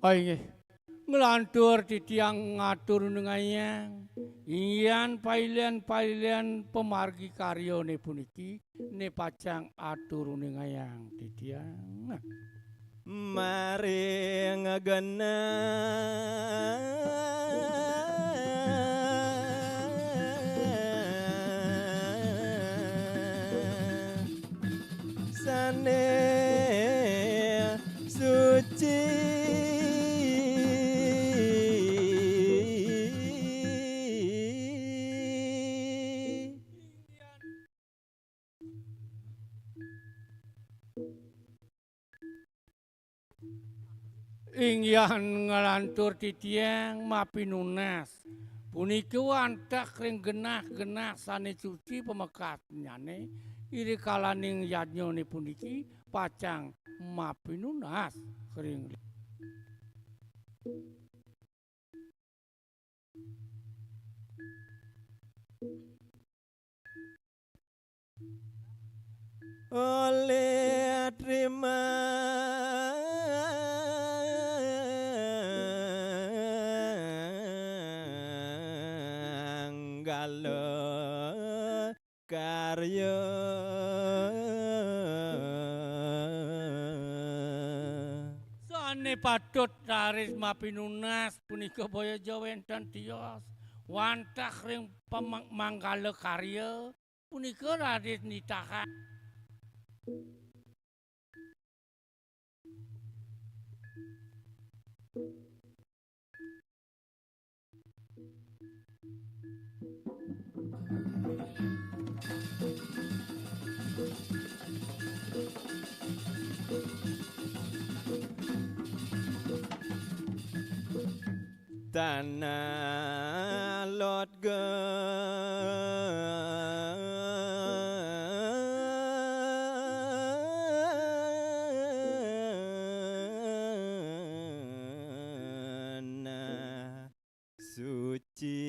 Oh, inggih. Nglantur titiang ngatur nengayang. Inggihan pailyan-pailyan pamargi karyane puniki ne pacang aturuningayang titiang. Maring genah sane suci. Inggihan nglantur titiang mapinunas. Punika wantah ring genah-genah sane suci pamekasnyane, irikalaning yadnyane puniki pacang mapinunas ring oleh trimanggala karya. Sane patut raris mapinunas punika boya ja wenten tios wantah ring pamang-, manggala karya punika raris nitahang. Tanah lot genah suci.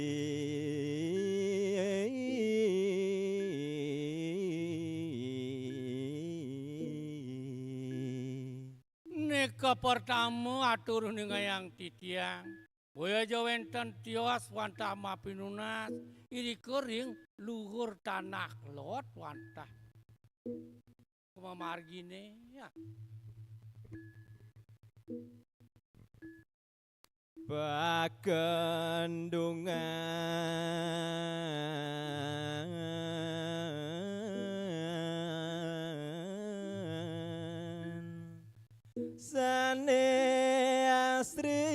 Nika pertama aturuningayang titiang, boya ja wenten tios wantah mapinunas, irika ring luhur tanah lot wantah. Kumamargine, ya. Pakendungan sane asri.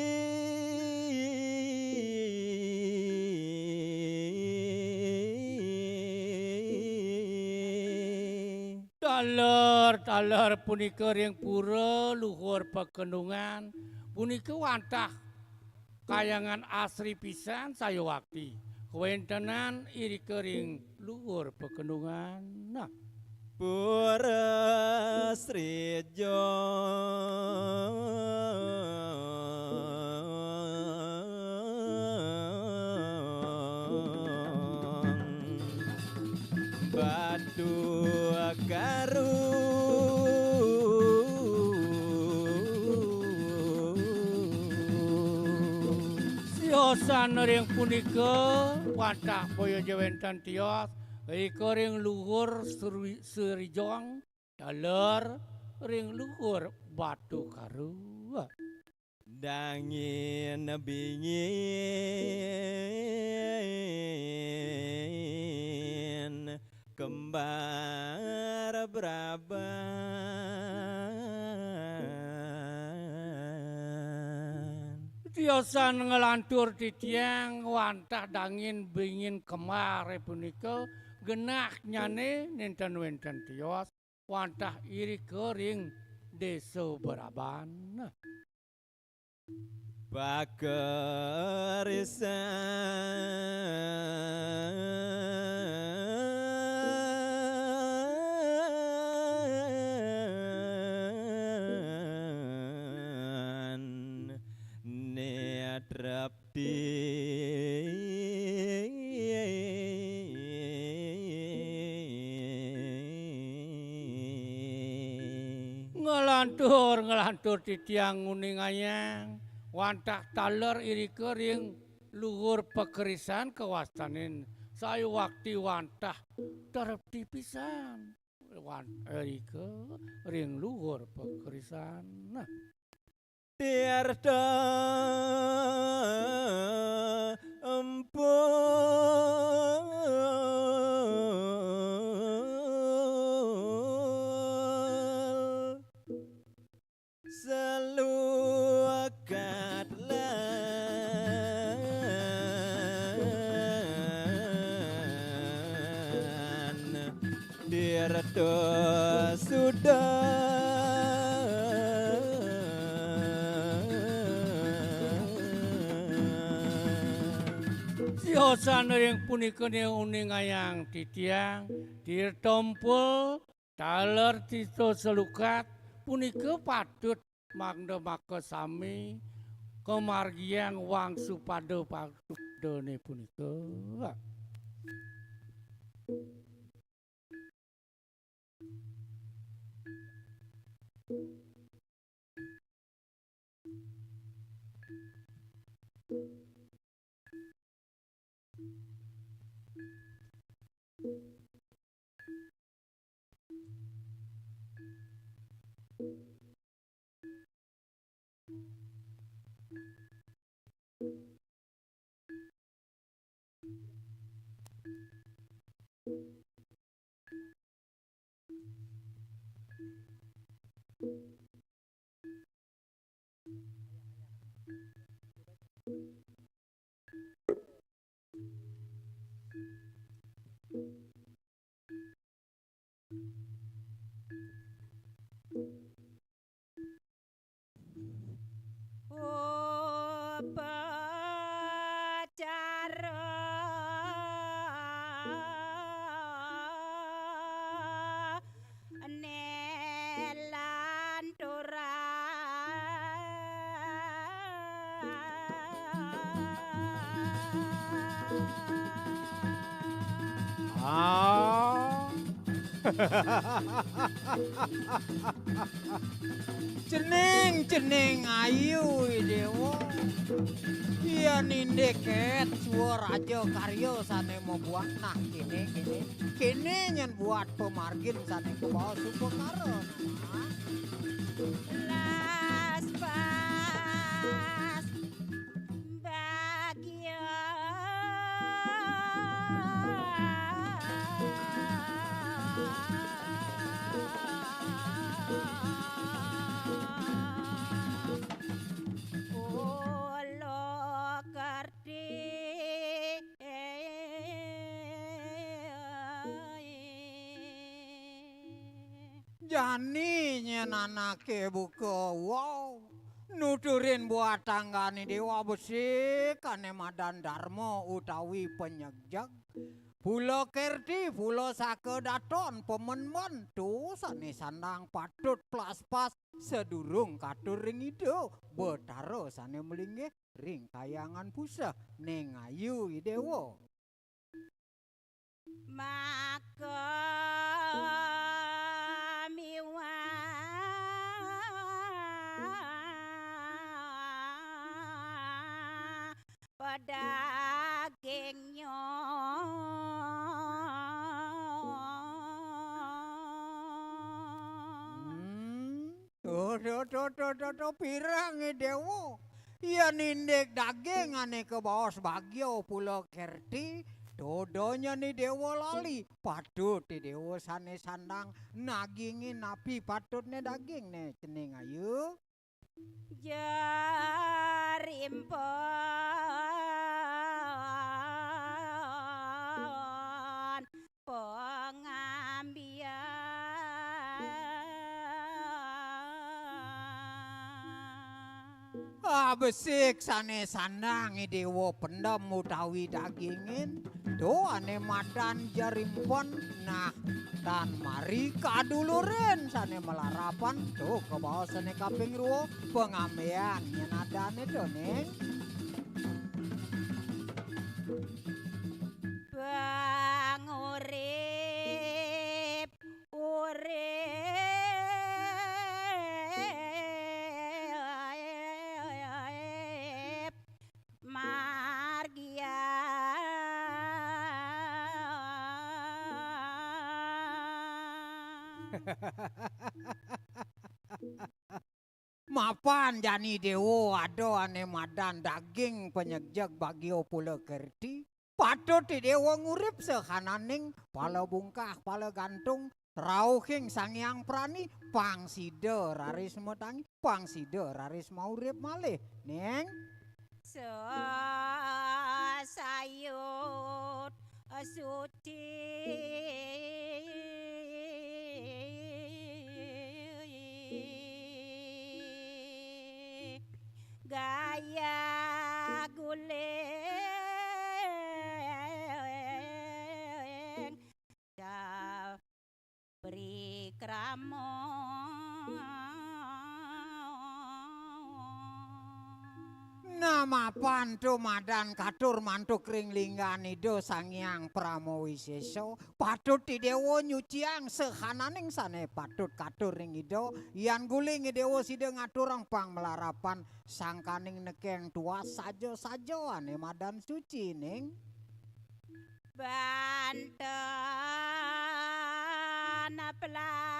Taler, taler punika ring pura luhur Pakendungan, punika wantah kayangan asri pisan sayuwakti kawentenan irika ring luhur Pakendungan. Nah. Pura Sri Jong. Batu Karu. Siosan ring punika wantah boya ja wenten tios, irika ring luhur Sri-, Sri Jong, taler ring luhur Batu Karu. Dangin bingin kembar braban. Tiosan nglantur titiang wantah dangin bingin kembar punika genahnyane nenten wenten tios wantah irika ring desa Braban. Pakarisan netrepti. Nglantur, nglantur titiang nguningayang wantah taler irika ring luhur pakerisan kawastanin sayuwakti wantah terepti pisan. Wan-, irika ring luhur pakerisan. Nah. Tirta empul selukat lan Tirta suda. Siosan ring punika né uningayang titiang, tirta empul, taler tirta selukat, punika patut mangda makasami kamargiang wangsupada pangsudané punika. Upacara nelanturan. Ah. Cening, cening ayu, I Déwa. Yén indik ket sua raja karya sané mabuat, nah, kéné, kéné. Kéné nyén buat pamargin sané kabaos upakara. Nah. Las pas bagia. Ula kerti. Jani nyén anaké buka wau nuturin buat tanggané Déwa besik ané madan darma utawi panyegjeg. Pula kerti, pula saka daton pamenmen, to sané sandang patut plaspas sadurung katur ring Ida Betara sané malinggih ring kahyangan puseh, ning ayu I Déwa. Maka miwah pedagingnya. Hmm. Duh, duh, duh, duh, duh, duh, pirang, I Déwa. Yén indik daging ané kabaos bagia pula kerti, to da nyén I Déwa lali. Patut I Déwa sané sandang nagingin napi patutné dagingné, cening ayu. Jarimpun pangambian. Ah, besik sané sandang I Déwa pendem utawi dagingin, to ané madan jarimpun, nah, tan mari kadulurin sané malarapan, to kabaos sané kaping rua, pangambian nyén adané to, ning. Pangurip, urip, mar Mapan jani Déwa ada ané madan daging panyegjeg bagia pula kerti. Patut Déwa ngurip sahananing pala bungkah, pala gantung, rauhing Sang Hyang Prani, pang sida raris matangi, pang sida raris maurip malih, Ning. Sesayut suci gaya guling. Beri krama. Namapan tu madan katur mantuk ring linggan Ida Sang Hyang Parama Wisésa, patut Déwa nyuciang sahananing sané patut katur ring Ida, yan guling Déwa sida ngaturang pang malarapan sangkaning nekeng tuas saja-saja ané madan suci, Ning. Banten pelaspas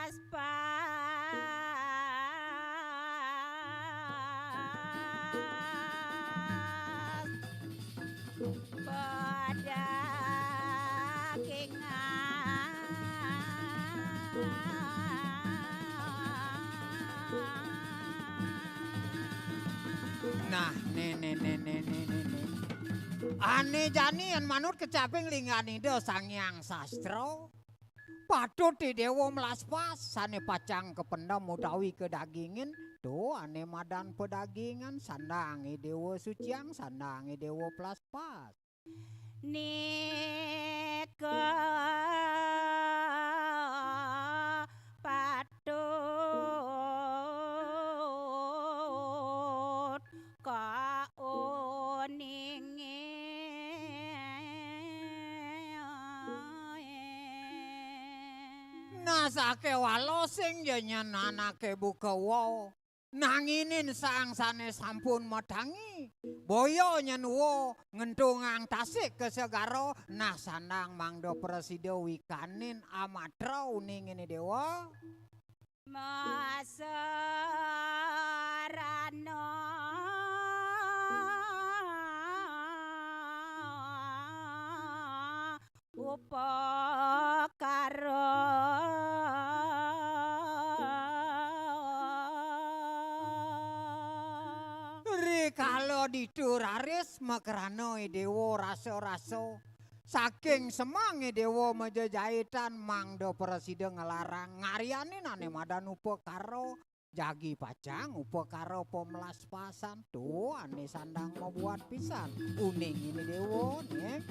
pedagingan. Nah, né, né, né. Ané jani yan manut kecaping linggan Ida Sang Hyang Sastra. Patut Déwa melaspas, sané pacang kapendem utawi kadagingin, tuh ané madan padagingan, sandang Déwa suciang, sandang Déwa pelaspas. Nika patut kauningin. Nah, sakéwala sing ja nyen anaké buka wa. Nanginin sang sané sampun matangi. Boya nyen wa ngentungang tasik ka segara, nah sandang mangda prasida wikanin amatra uningin Déwa. Masarana upakara. Rikala ditu raris makrana Déwa rasa-rasa. Saking semang Déwa majejaitan mangda prasida nglarang ngaryanin ané madan upakara. Jagi pacang upakara pamlaspasan, tuh ané sandang mabuat pisan. Uningin Déwa, né.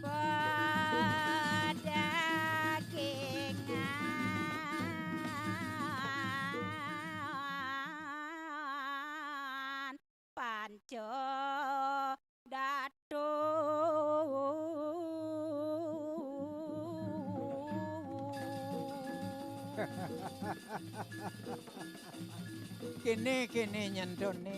Padagingan panca datu. Kéné, kéné nyentuné.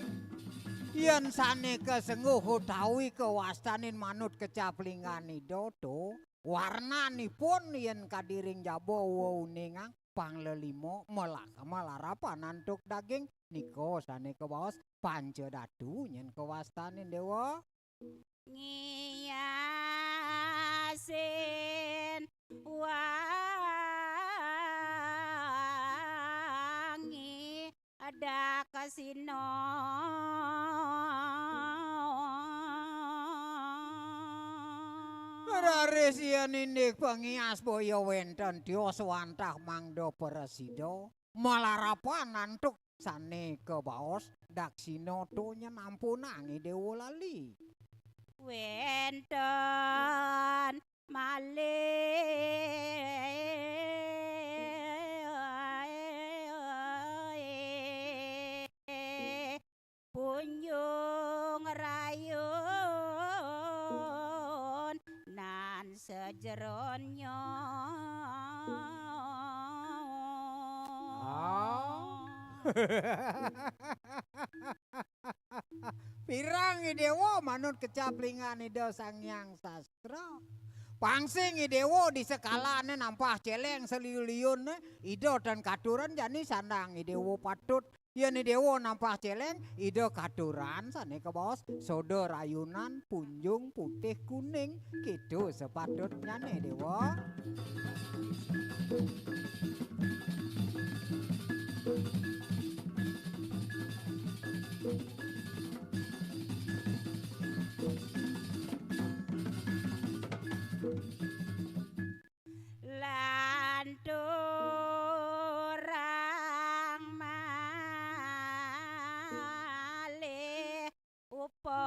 Yén sané kasengguh utawi kawastanin manut kecap linggan Ida, to, warnanipun yén kadi ring jaba wauningang panglelima mala-, malarapan antuk daging, nika sané kabaos panca datu nyén kawastanin Déwa. Ngiasin wangi Daksina. Raris yén indik pangias boya wénten tios wantah mangda prasida, malarapan antuk sané kabaos, daksina to nyén ampunang I Déwa lali. Wénten malih punjung rayun nan sajeronya. Ah. Pirang I Déwa manut kecaplingan Ida Sang Hyang Sastra. Pang sing I Déwa di sekalané nampah céléng saliu-liuné, Ida tan katuran jani sandang I Déwa patut. Yén I Déwa nampah céléng, Ida katuran sané kabaos soda rayunan punjung putih kuning. Kitu sepatutnyané Déwa. Lanturang malih upakara.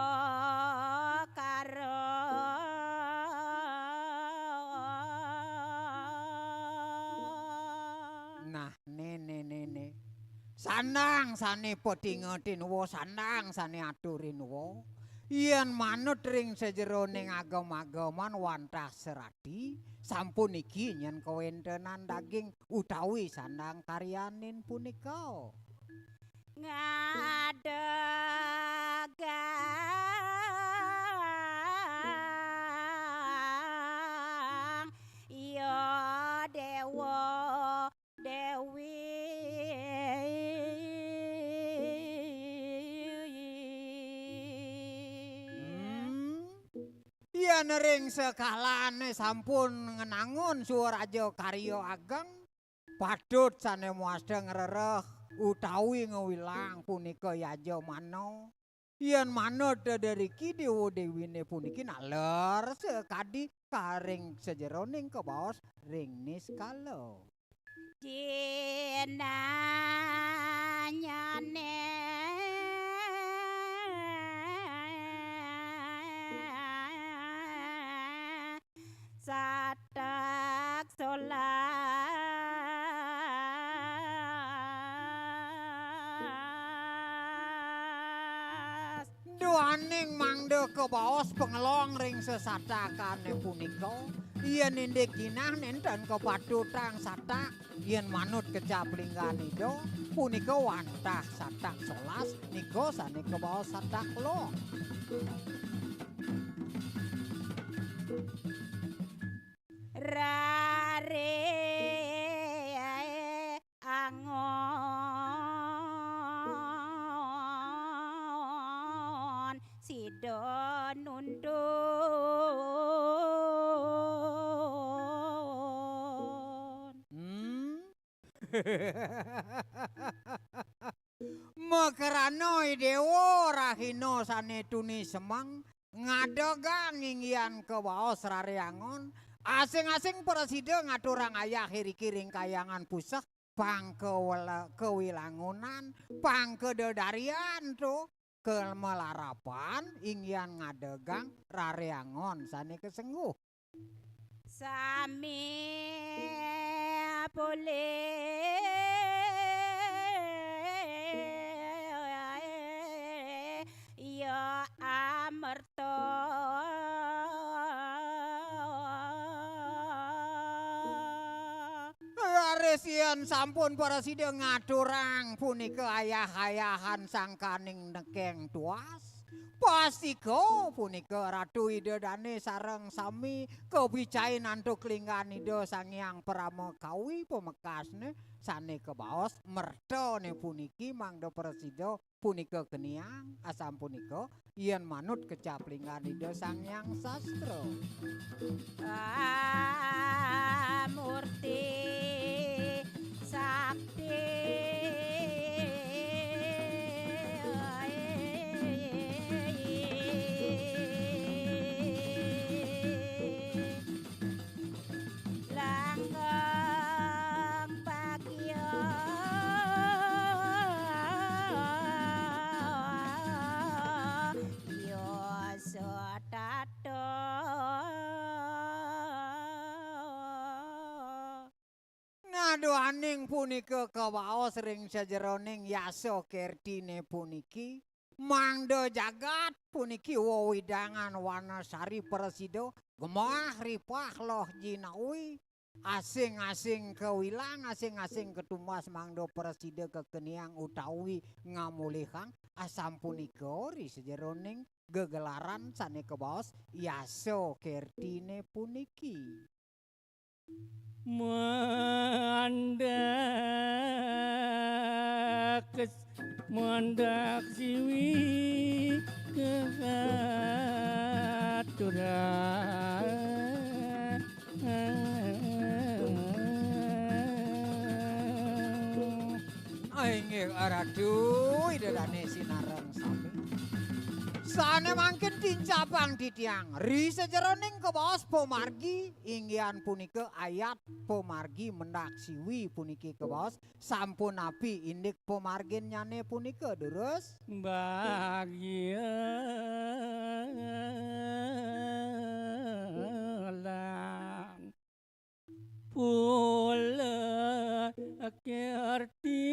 Nah, néné, néné. Sandang sané patingetin wa, sandang sané aturin wa. Yén manut ring sajeroning agem-ageman wantah serati, sampuniki nyén kawéntenan daging utawi sandang karyanin punika. Ngadegang ya Déwa Déwi. Hmm. Yén ring sekalané sampun ngenangun swaraja karya ageng, patut sané mawasta ngrereh utawi ngewilang punika yajamana. Yén manut driki Déwa Déwiné puniki naler sakadi karing sajeroning kabaos ring niskala. Dinanyané satak solas. Duaning mangda kabaos pangelong ring sesatakané punika, yén indik ginah nénten kapatutang satak, yén manut kecaplingan Ida, punika wantah satak solas, nika sané kabaos satak lok. Rare angon sida nuntun. Hmm? Makrana I Déwa rahina sané tuni semeng, ngadegang inggihan kabaos rare angon, asing-asing prasida ngaturang ayah iriki ring kahyangan puseh, pang kawela-, kawilangunan, pang kadadarian to, kamalarapan, inggihan ngadegang rare angon sané kasengguh. Sami polih ya amerta. Raris yén sampun prasida ngaturang punika ayah-ayahan sangkaning nekeng tuas, pastika punika Ratu Ida Dané sareng sami kabicain antuk linggan Ida Sang Hyang Parama Kawi pamekasné sané kabaos mertané puniki mangda prasida punika keniang, asapunika yén manut kecaplingan Ida Sang Hyang Sastra. Murti sakti. Langgeng bagia ya setata. Nah, duaning punika kabaos ring sajeroning yasa kertiné puniki, mangda jagat puniki wewidangan wanasari prasida gemah ripah loh jinawi, asing-asing kawilang, asing-asing katumbas mangda prasida kakeniang utawi ngamulihang, asampunika ri sajeroning gegelaran sane kabaos yasa kertine puniki. Mandak, mandak siwi katuran. Inggih Ratu, Ida Dane sinareng sami. Sane mangkin tincapang titiang ri sajeroning kabaos pamargi, inggihan punika ayat pamargi mendak siwi puniki kabaos, sampun napi indik pamarginnyane punika, durus? Bagia lan pula kerti.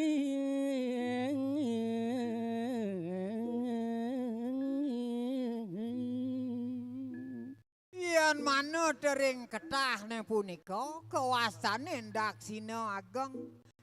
Yen manut ring ketahne punika, kawastane daksina ageng.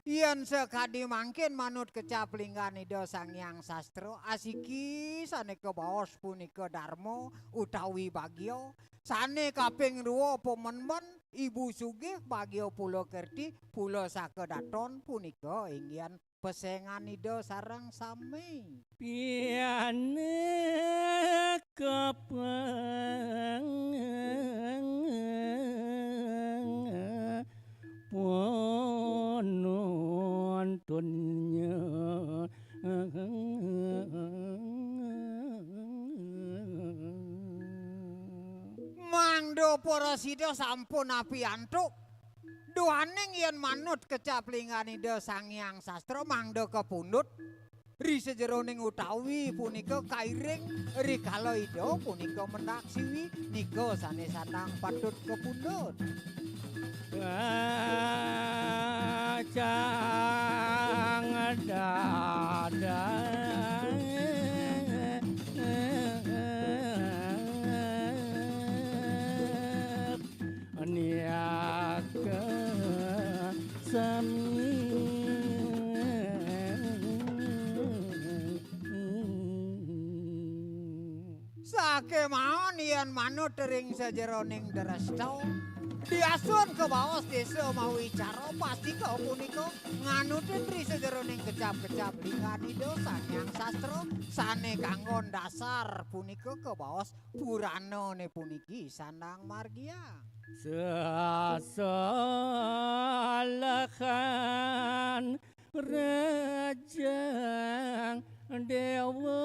Yen sakadi mangkin manut kecap linggan Ida Sang Hyang Sastra, asiki sane kabaos punika darma utawi bagia, sane kaping rua pamenmen, ibu sugih bagia pula kerti, pula saka daton punika inggihan pesengan Ida sareng sami. Pianak kapang penontonnya. Mangda prasida sampun napi antuk. Duaning yen manut kecap linggan Ida Sang Hyang Sastra mangda kapundhut ri sajeroning utawi punika kairing rikala Ida punika mendak siwi nika sane sandang patut kapundhut. Kacang dadah niaka sami. Sakemawon yen manut ring sajeroning dresta, diasun kabaos desa mawicara, pastika punika nganutin ri sajeroning kecap-kecap linggan Ida Sang Hyang Sastra sane kanggon dasar punika kabaos puranane puniki sandang margiang. Sasalahan Rajang Dewa.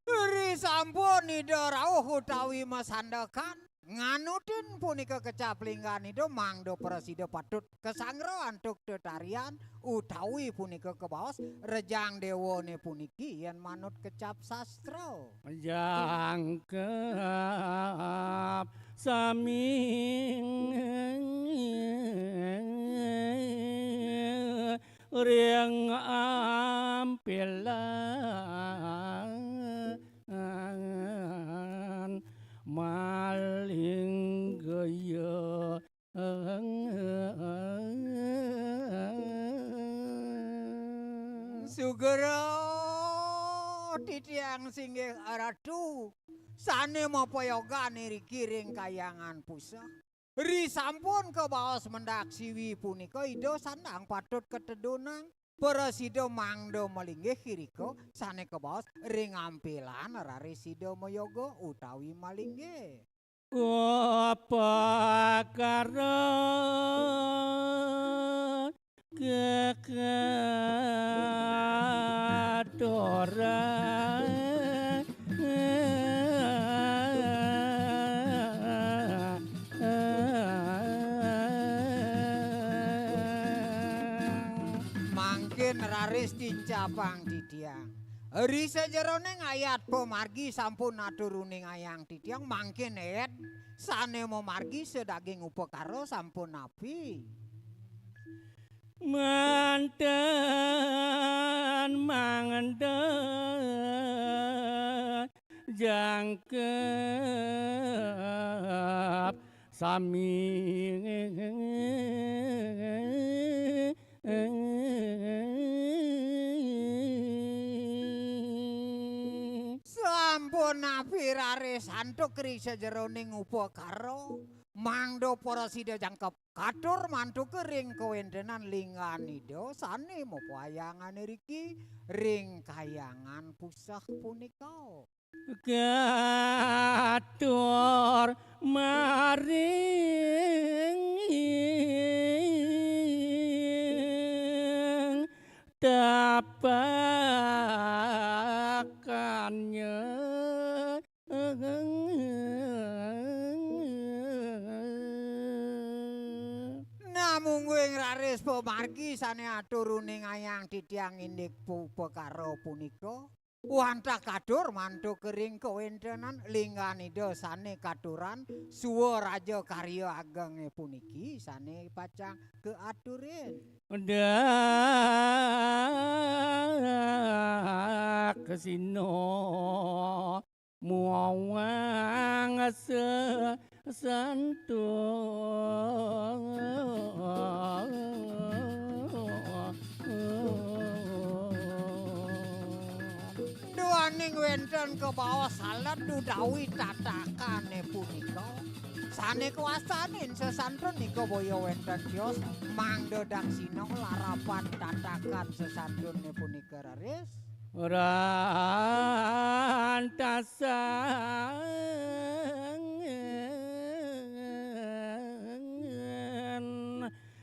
Ri sampun Ida rauh utawi masandekan, nganutin punika kecap linggan Ida mangda prasida patut kasanggra antuk tetarian utawi punika kabaos rejang dewane puniki yen manut kecap sastra. Jangkep sami ring ampilan malinggaya. Sugra titiang singgih Ratu, sane mapayogan iriki ring Kahyangan Puseh. Ri sampun kabaos mendak siwi punika Ida sandang patut katedunang. Prasida mangda malinggih irika sane kabaos ring ampilan raris Ida mayoga utawi malinggih. Upakara kekatoran. Mangkin raris tincapang titiang. Ri sajeroning ayat pamargi sampun atur uning ayang titiang, mangkin ed sane mamargi sadaging upakara sampun napi. Manten mangda jangkep sami. Sampun napi raris antuk ri sajeroning upakara, mangda para sida jangkep katur mantuka ring kawentenan linggan Ida sane mapayangan iriki ring kahyangan puseh punika. Katur maring tapakannya. Namung ing raris pamargi sane atur uningayang titiang indik pu-, upakara punika. Wantah katur mantuk ring kawentenan linggan Ida sane katuran suwa raja karya agenge puniki sane pacang kaaturin. Daksina muang sesantun. Duaning wenten kabaos saled utawi tatakane punika, sane kawastanin sesantun nika boya wenten tios, mangda daksina larapan tatakan sesantunne punika raris. Rantasangan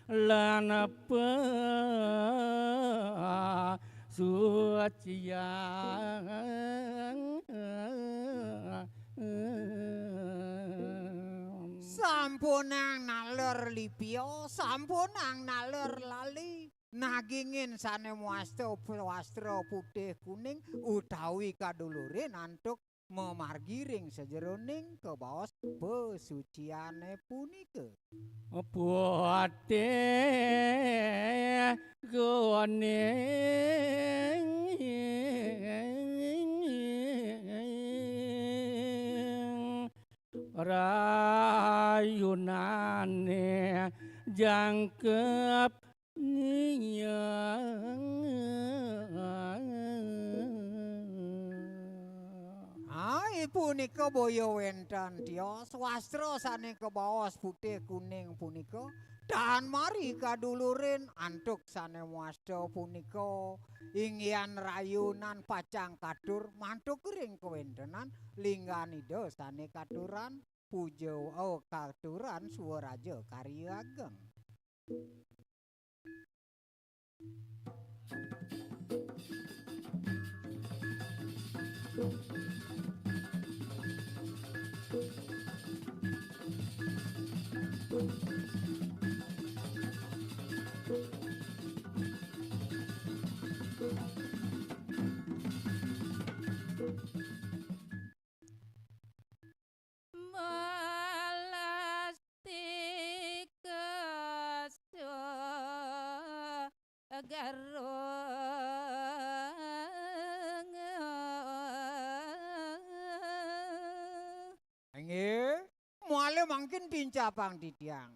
lan pasucian. Sampunang naler lipia, sampunang naler lali. Nagingin sane mawasta wastra putih kuning utawi kadulurin antuk mamargi ring sajeroning kabaos pasuciane punika. Putih kuning rayunane jangkep ngiang. Ah, punika boya wenten tios, wastra sane kabaos putih kuning punika, tan mari kadulurin antuk sane mawasta punika, inggihan rayunan pacang katur mantuk ring kawentenan linggan Ida sane katuran puja, oh, katuran suwa raja karya ageng. Malastika sagarung. Inggih, malih mangkin tincapang titiang.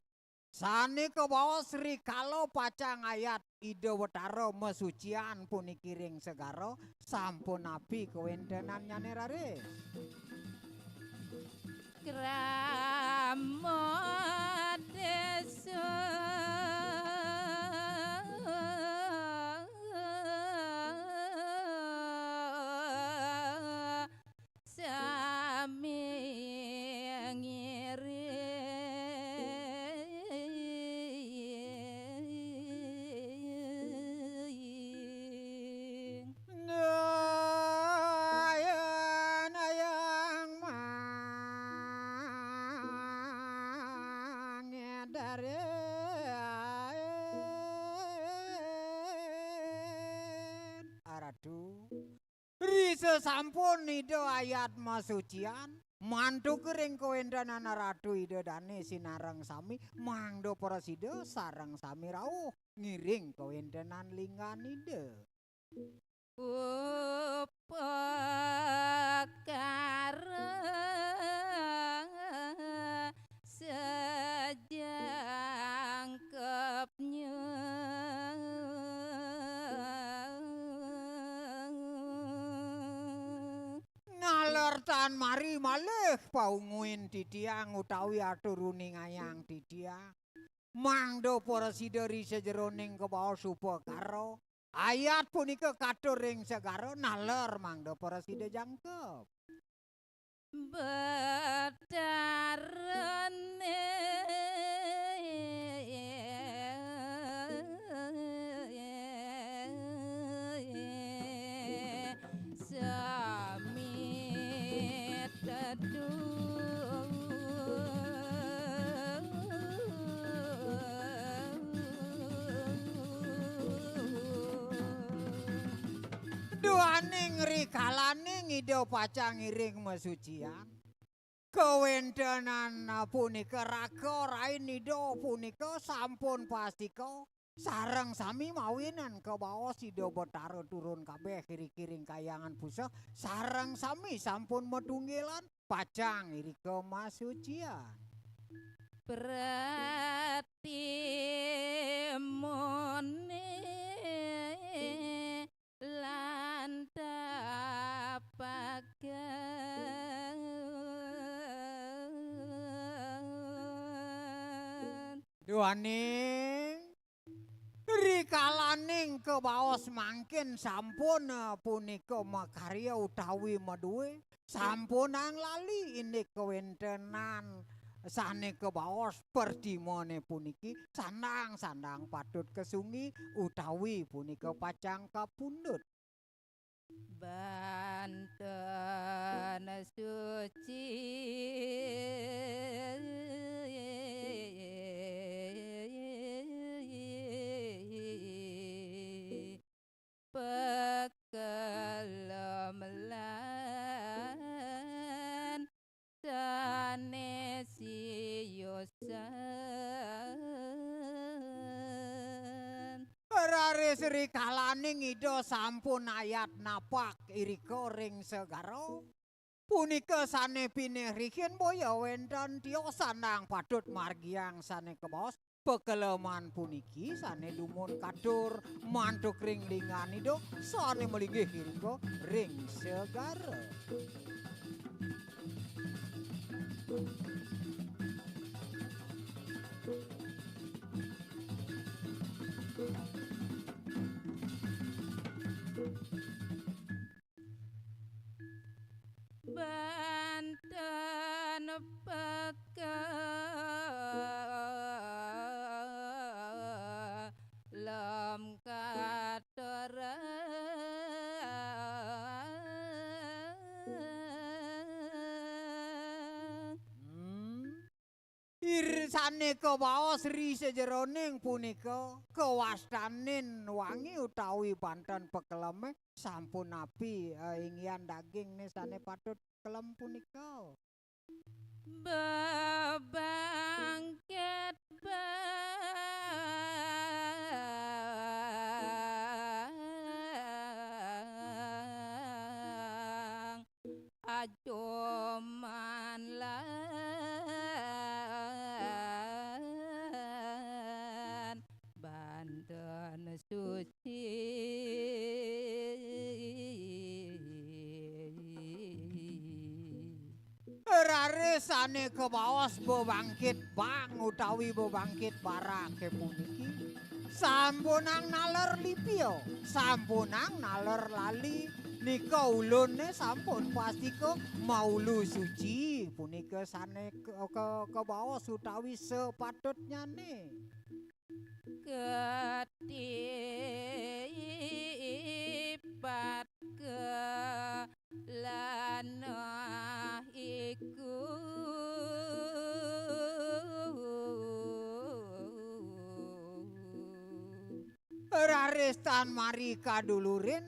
Sane kabaos rikala pacang ayat Ida Betara masucian puniki ring segara, sampun napi kawentenannyane raris? Krama desa sami ngiring. Daya nayang mangedarin. Aratu. Risa sampun Ida ayat masucian, mantuk ring kawéntenan Ratu Ida Dané sinareng sami, mangda prasida sareng sami rauh ngiring kawéntenan linggan Ida. Upakara sajangkepnya. Naler tan mari malih paunguin titiang utawi atur uningayang titiang. Mangda prasida ri sajeroning kabaos upakara. Ayat punika katur ring segara naler mangda prasida jangkep. Betarané sami teduh. Duaning rikalaning Ida pacang ngiring masucian. Kawéntenan punika raga rain Ida punika sampun pastika sareng sami mawinan kabaos Ida Betara turun kabéh iriki ring Kahyangan Puseh, sareng sami sampun matunggilan pacang irika masucian. Pratimuné lan tapagan. Duaning rikalaning kabaos mangkin sampun, eh, punika makarya utawi madué, sampunang lali indik kawéntenan sané kabaos pertimané puniki sandang-sandang patut kasunggi utawi punika pacang kapundhut. Banten suci pekelem lan sané siosan. Raris rikalaning Ida sampun ayat napak irika ring segara. Punika sané pinih rihin boya wénten tios sandang patut margiang sané kabaos pekeleman puniki sané dumun katur mantuk ring linggan Ida sané malinggih irika ring segara. Banten pekelem katerang. Hmm. Ira sané kabaos ri sajeroning punika kawastanin wangi utawi banten pekelemé sampun napi, eh, inggihan dagingné sané patut kelem punika. Bebangkit bang ajoman lan banten suci. Raris sané kabaos bebangkit bang utawi bebangkit baraké puniki sampunang naler lipia, sampunang naler lali, nika uluné sampun pastika maulu suci, punika sané ke-, ke-, kabaos utawi sapatutnyané. Ketipat kelanah iku. Raris tan mari kadulurin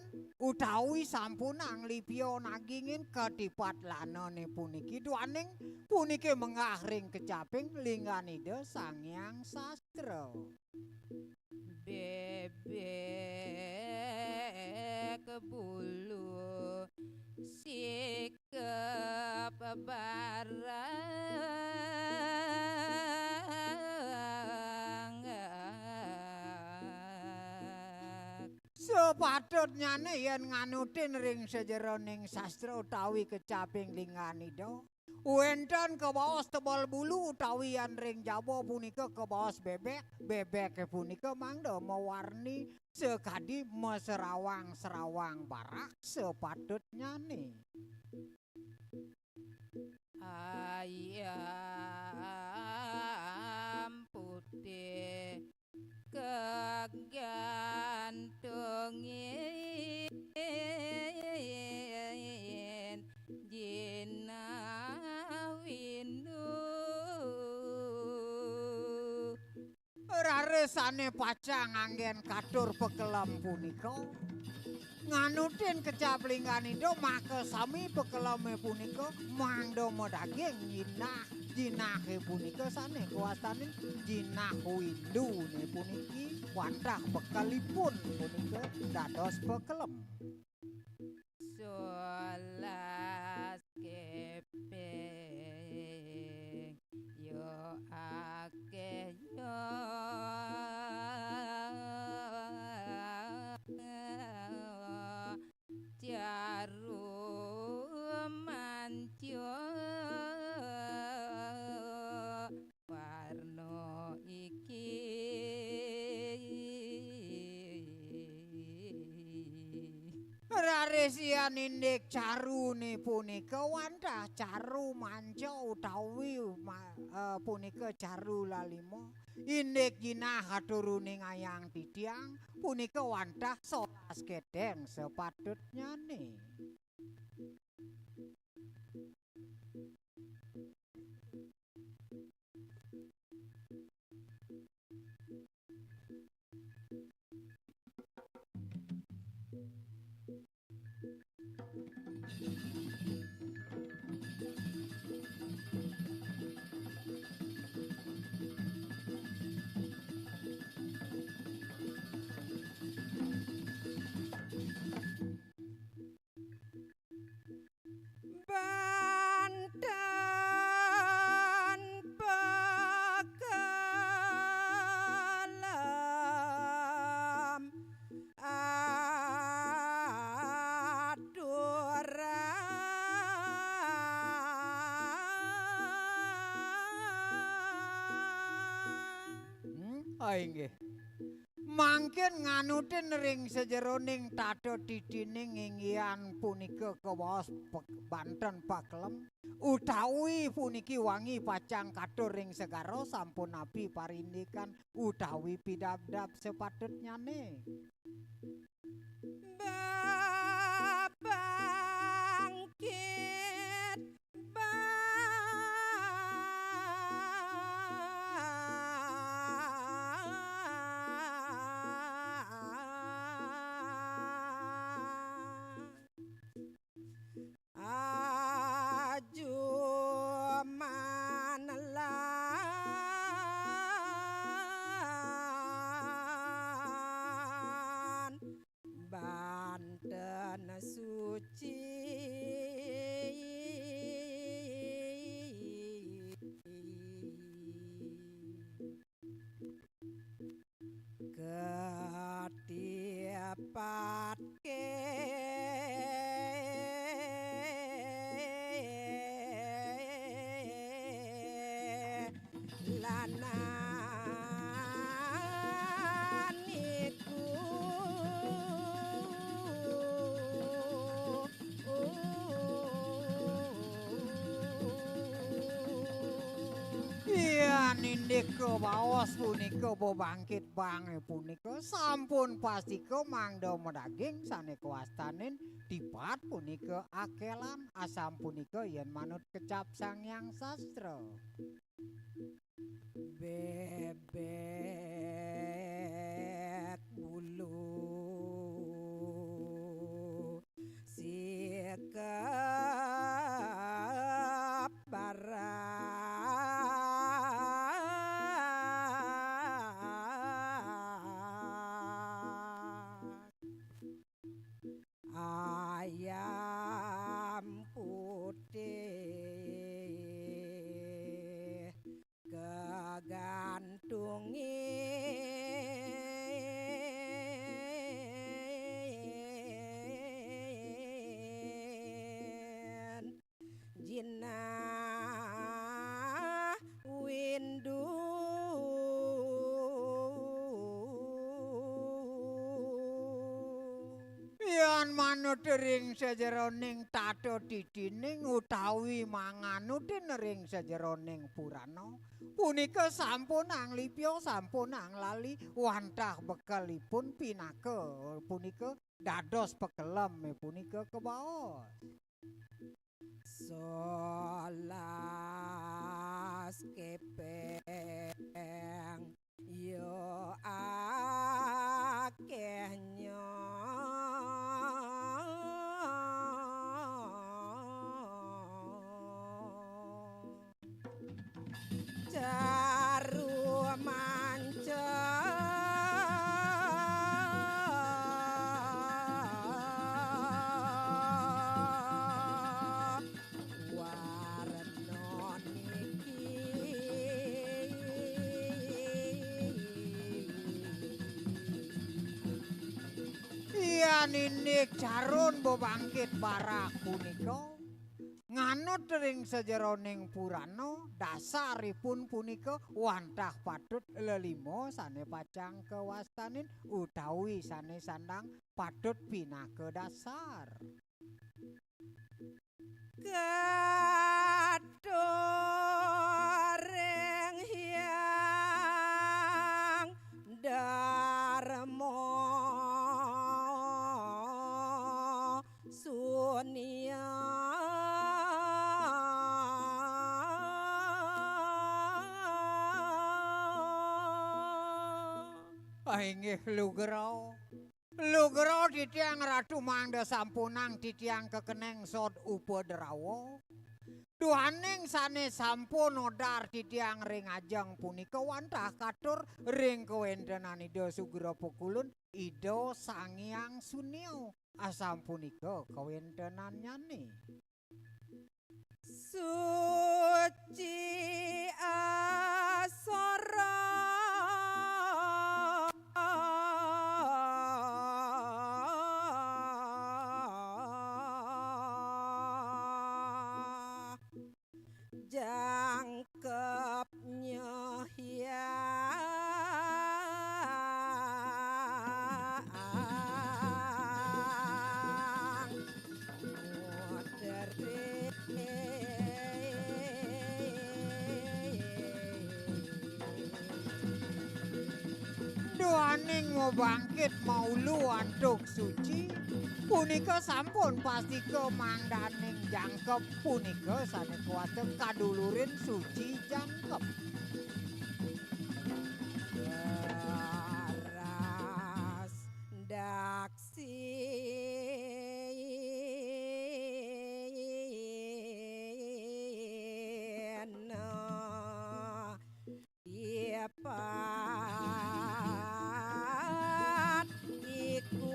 utawi sampun anglipya nagingin katipat lanane puniki duaning puniki menggah ring kecaping linggan Ida Sang Hyang Sastra. Bebek bulu sikep barang. Sepatutnyane yen nganutin ring sajeroning sastra utawi kecaping linggan Ida, wenten kabaos tebel bulu utawi yan ring jaba punika kabaos bebek, bebeke punika mangda mawarni sakadi maserawang-serawang barak sepatutnyane. Ayam putih kegantungin jinah windu. Rarisane pacang anggen katur pekelem punika nganutin kecap linggan Ida, maka sami pekeleme punika mangda madaging jinah. Jinahe punika sane kawastanin jinah windune puniki wantah bekelipun punika dados pekelem. Solas keping yo akeh yo caru manca warna iki. Raris yan indik carune punika wantah caru manca utawi ma-, eh, punika caru lalima. Indik jinah aturuning ayang titiang punika wantah solas keteng sepatutnyane. Banten pekelem aturang. Hmm, ah, inggih. Mangkin nganutin ring sajeroning tata titining inggihan punika kawaos pe-, banten pakelem, utawi puniki wangi pacang katur ring segara sampun napi parindikan utawi pidabdab sepatutnyane. Babangkit Ajumanelan banten suci. Katipat ke lananiku. Iya, nindik kabaos punika bebangkit bang punika sampun pastika mangda madaging sane kawastanin tipat punika akelan asam punika yen manut kecap Sang Hyang Sastra. Bebek bulu. ring sajeroning tata titining utawi manganutin ring sajeroning purana punika sampun anglipya, sampun anglali wantah bekelipun pinaka punika dados pekelem punika kebaos. Solas kepeng ya akehnya. Jaru manca warna niki. Yan indik carun bebangkit barak punika nganut ring sajeroning purana, dasaripun punika wantah patut lelima sane pacang kawastanin utawi sane sandang patut pinaka dasar. Katuring Hyang Darma Sunia. Ah, inggih lugra. Lugra titiang Ratu mangda sampunang titiang kekeneng sod upadrawa. Duaning sane sampun nodar titiang ring ajeng punika wantah katur ring kawentenan Ida Sugra Pakulun, Ida Sang Hyang Sunia. Asapunika kawentenannyane. Suci asara jangkepnya Hyang Putri. Duaning mabangkit maulu antuk suci, punika sampun pastika mangdaning jangkep punika sane kuasa kadulurin suci jangkep. Laras daksina ipat iku.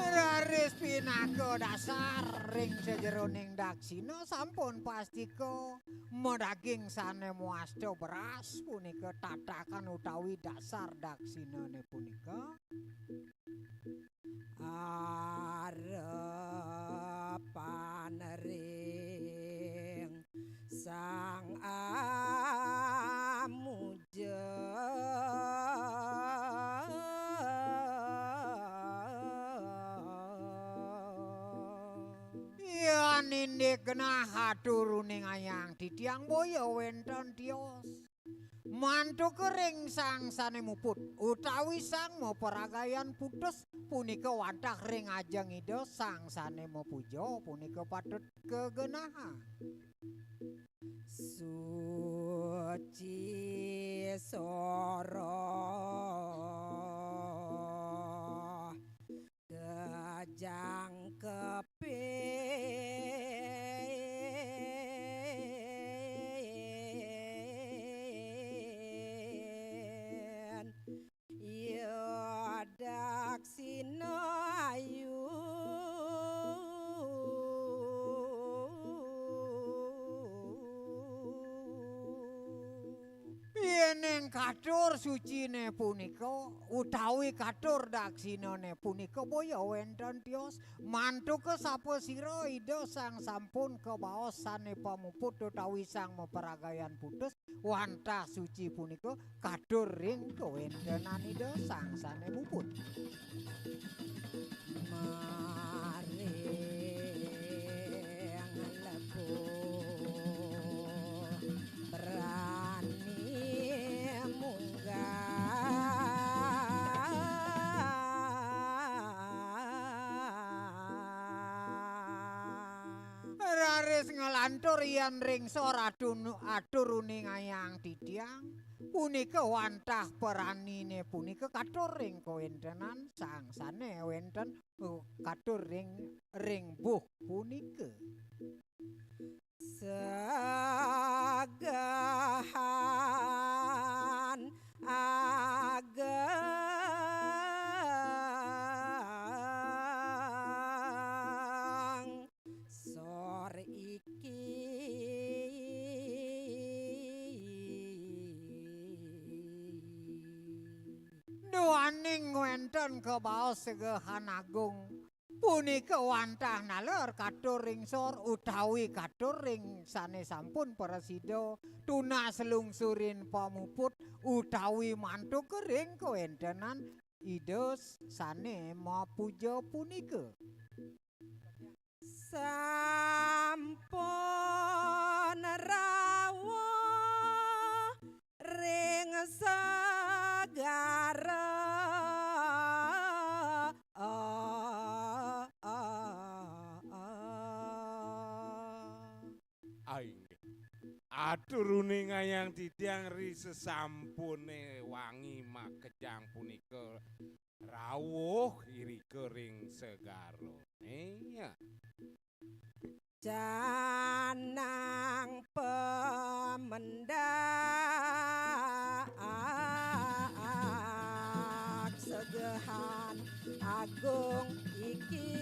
Raris pinaka dasar ring sajeroning daksina sampun pastika madaging sane mawasta beras punika tatakan utawi dasar daksinane punika. Arepan ring Sang Amuja. Yan indik genah aturuning ayang titiang boya wenten tios. Mantuka ring sang sane muput, utawi sang maparagayan putus, punika wantah ring ajeng Ida sang sane mapuja, punika patut kagenahang. Suci soroh kajangkepin ya daksina ayu. Yening katur sucine punika utawi katur daksinane punika boya wenten tios, mantuka sapasira Ida sang sampun kabaos sane pamuput utawi sang maparagayan putus, wantah suci punika katur ring kawéntenan Ida sang sané muput. Maring lebuh berani munggah. Raris nglantur yan ring sor atun-, atur uning ayang titiang, punika wantah praniné punika katur ring kawéntenan sang sané wénten, uh, katur ring, ring buh punika. Segahan ageng sor iki. Duaning wénten kabaos segahan agung punika wantah naler katur ring sor utawi katur ring sané sampun prasida tunas lungsurin pamuput utawi mantuk ring kawéntenan Ida sané mapuja punika. Sampun rawuh ring segara. Inggih. Atur uning ayang titiang ri sesampuné wangi makejang punika rawuh irika ring segara. Iya. Canang pamendak segahan agung iki.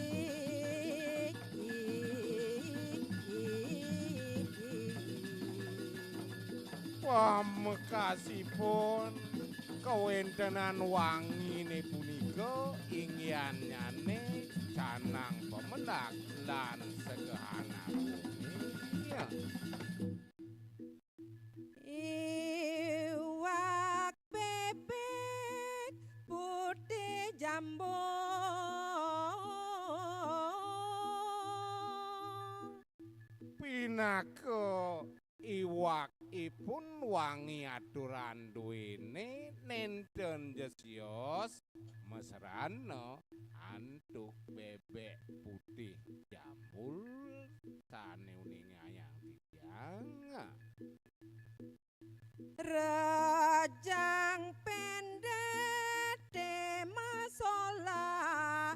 Pamekasipun kawéntenan wanginé punika inggih nyané canang pamendak lan segahan agung. Iya. Iwak bébék putih jambul. Pinaka iwakipun wangi aturan duéné nénten ja sios masrana antuk bébék putih jambul sané uning ayang titiang. Rejang pendek tema solah.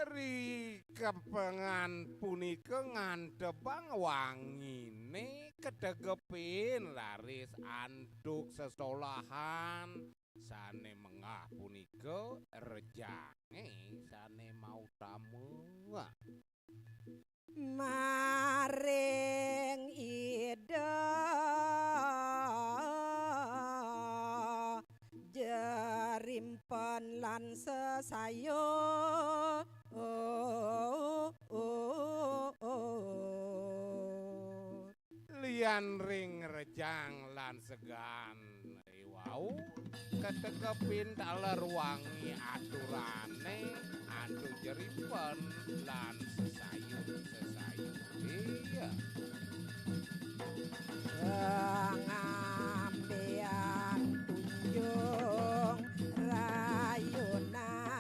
Ri kepengan punika ngantebang wanginé kategepin raris antuk sesolahan sané menggah punika rejangé sané mautama. Maring Ida jerimpen lan sesayun. Lian ring rejang lan segan iwau, kategepin taler wangi aturané antuk jerimpen lan sesayun-sesayun. Iya. Pengambian tunjung rayunan.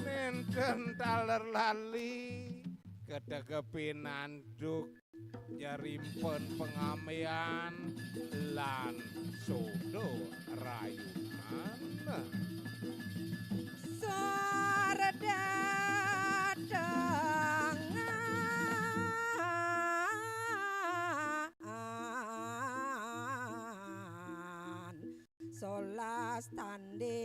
Nénten taler lali, kategepin antuk jerimpen pengambian lan soda rayunan. Sor datangan solas tandé.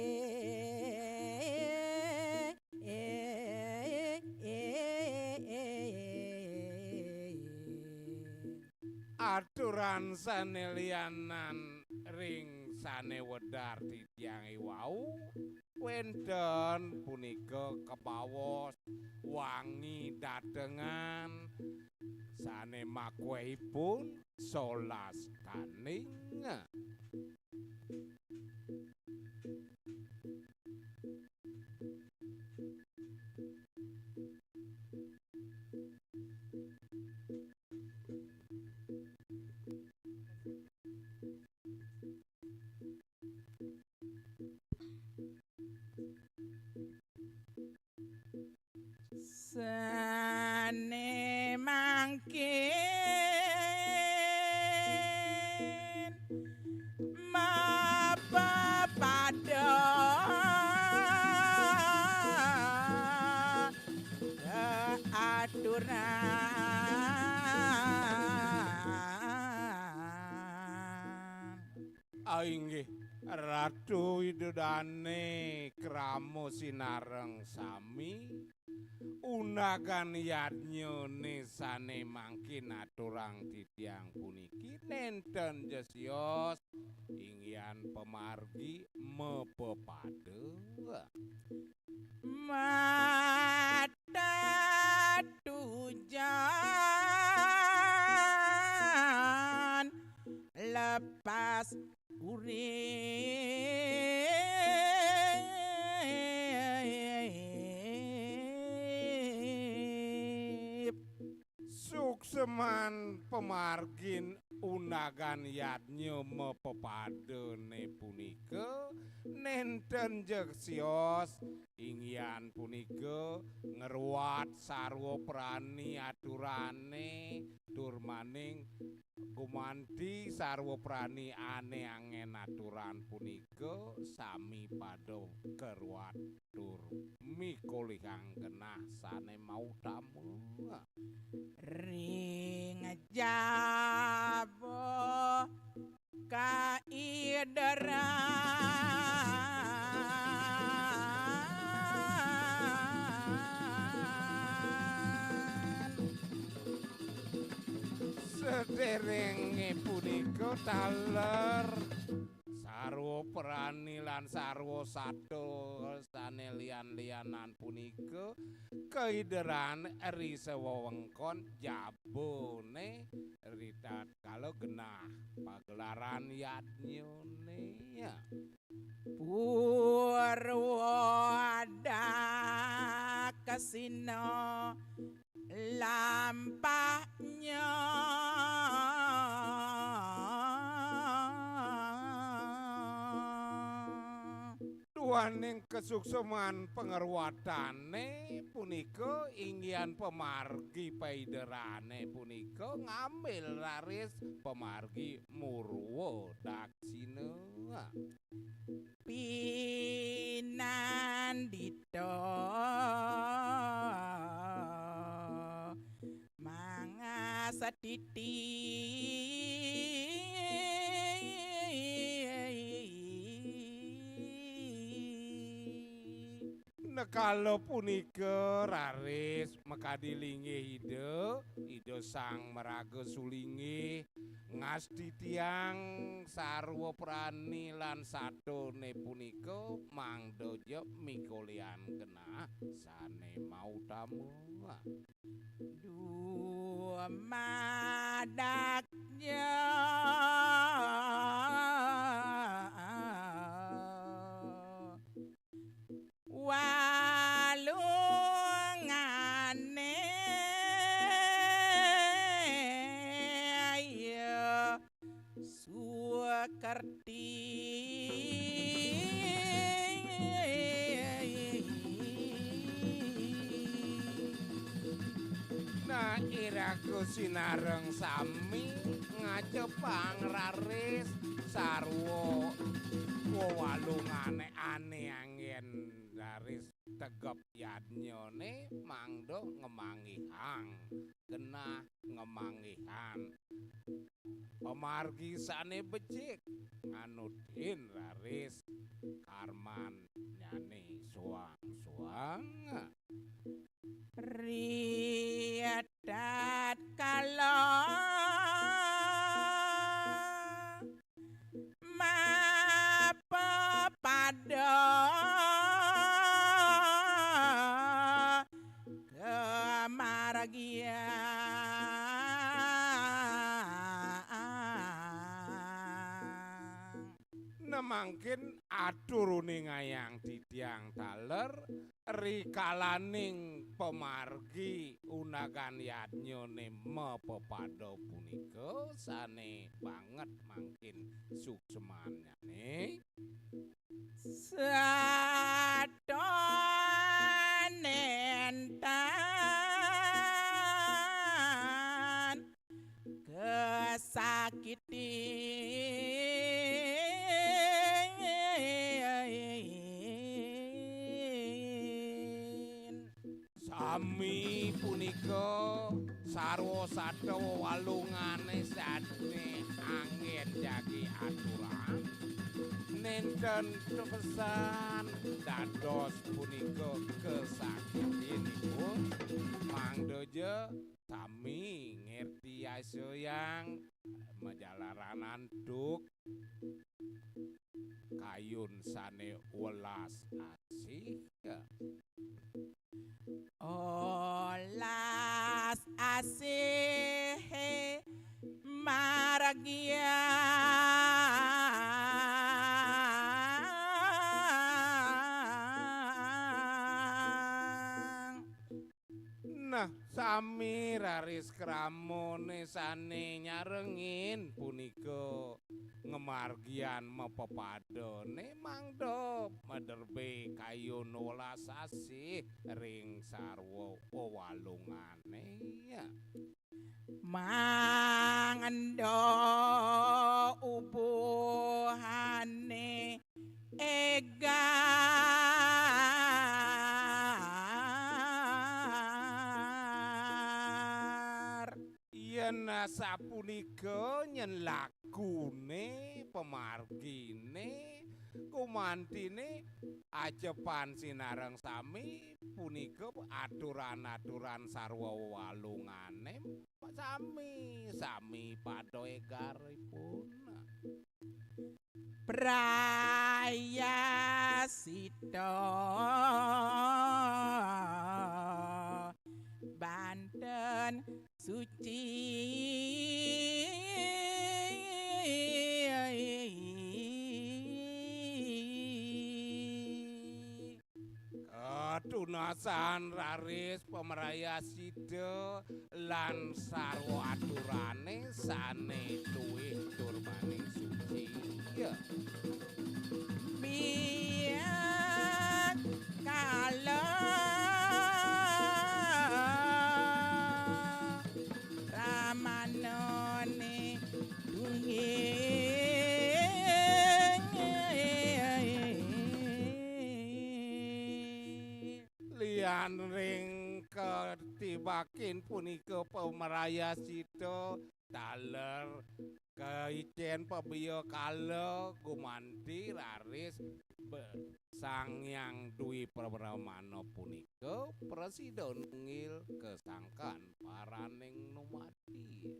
Aturan sané lianan ring sané wedar titiang iwau, wénten punika kabaos wangi datengan sané makwéhipun solas kaning. Sané mangkin mapapada aturan. Ah, inggih, Ratu Ida Dané krama sinareng sami, unagan yadnyané sané mangkin aturang titiang puniki nénten ja sios, inggihan pamargi mapepada. Matatujan lepas urip. Sukseman pamargin unagan yadnya mapepadané punika nénten ja sios, inggihan punika ngruat sarwa prani aturané tur maning gumanti sarwa prani ané anggén aturan punika sami pada karuat tur mikolihang genah sané mautama. Ring jaba kaideran. Sadéréngé punika taler sarwa prani lan sarwa sato sané lian-lianan punika kaideran ri sawewengkon jabané ritatkala genah pagelaran yadnyané. Purwa Daksina lampahnya. Duaning kasukseman pangruatané punika inggihan pamargi paiderané punika ngambil raris pamargi Murwa Daksina. Pinandita mangasatiti. Nekala punika raris makadi linggih Ida, Ida Sang Maraga Sulinggih, ngastitiang sarwa prani lan satoné punika mangda ja mikolihan genah sané mautama. Dumadaknya walungané ya Sukerti. Nah, iraga sinareng sami ngajepang raris sarwa wewalungané ané anggén raris tegep yadnyané mangda ngemanggihang genah ngemanggihan pamargi sané becik nganutin raris karmannyané soang-soang. Ri tatkala mangkin atur uningayang titiang taler rikalaning pamargi unagan yadnyane mapepada punika sane banget mangkin suksmannyane. Satonentan kesakitin. Sami punika sarwa sadewa walungane sane anggen jagi aturan. Nenten tepesan dados punika kesakitinipun. Mangda ja sami ngerti asayang majalaran antuk kayun sane welas asih. Welas asih margiang. Nah, sami raris kramane sane nyarengin punika ngamargian mapepadane mangda maderbe kayun welas asih ring sarwa wewalungane. Mangda ubuhane egar. Yen sapunika nyen lakune pamargine gumantine ajepan sinareng sami punika aturan-aturan sarwa walungane sami, sami pada egaripun. Prayasita banten suci. Katunasan raris pamarayasita lan sarwa aturane sane luwih tur maning suci. Biak kala ramanane tungging. Lian ring katibakin punika pamarayasita taler kaicen pabiya kala gumanti raris be-, Sang Hyang Dwi Pramana punika prasida nunggil kasangkan paraning numati.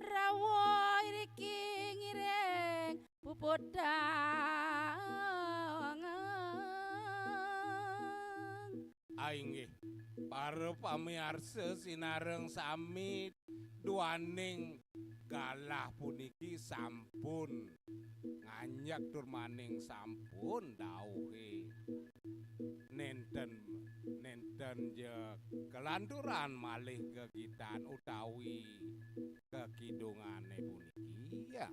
Rawuh iriki ngiring puputang. Ah, inggih, para pamiarsa sinareng sami, duaning galah puniki sampun nganjak tur maning sampun dauhe. Nenten, nenten ja kalanturan malih gegitan utawi kakidungane puniki, ya.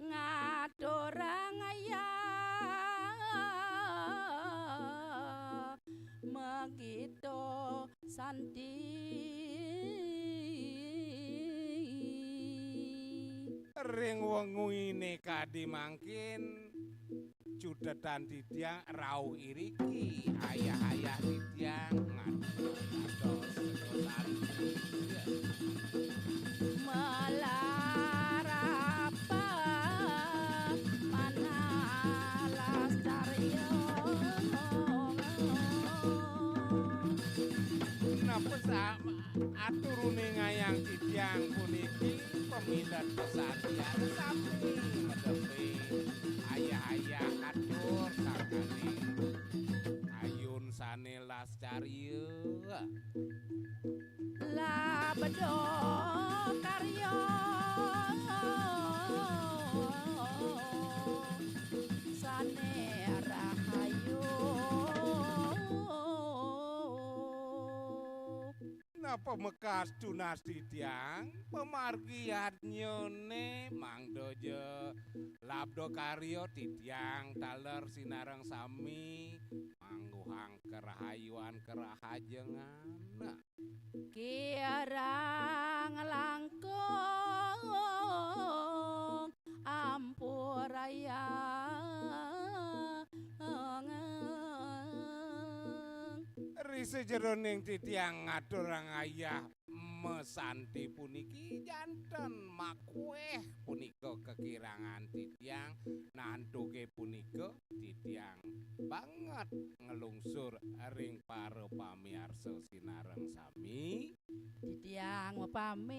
Ngaturang ayah magita santi. Ring wenguine kadi mangkin, cutetan titiang rauh iriki, ayah-ayah titiang ngatur dados sekosan. Malarapa manalas carya. Napa sa-, aturune ngayang titiang puniki pamilet pesan titiang sami medepi ayah-ayah atur sangkaning ayun sane las carya. Labdo karya sané rahayu. Napa mekas tunas titiang pamargi yadnyané, mangda ja labda karya titiang taler sinareng sami mangguhang karahayuan karahajengan. Kirang langkung ampurayang. Ri sajeroning titiang ngaturang ayah masanti puniki janten makuéh punika kakirangan titiang, nah antuké punika titiang banget nglungsur ring para pamiarsa sinareng sami. Titiang mapamit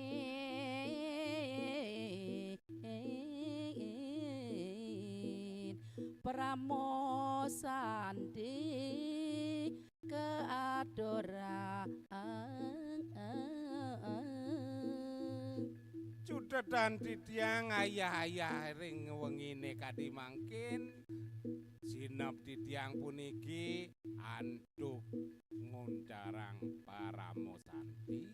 paramo santi kaaturang. Cutetan titiang ayah-ayah ring wenginé kadi mangkin, sineb titiang puniki antuk nguncarang paramo santi.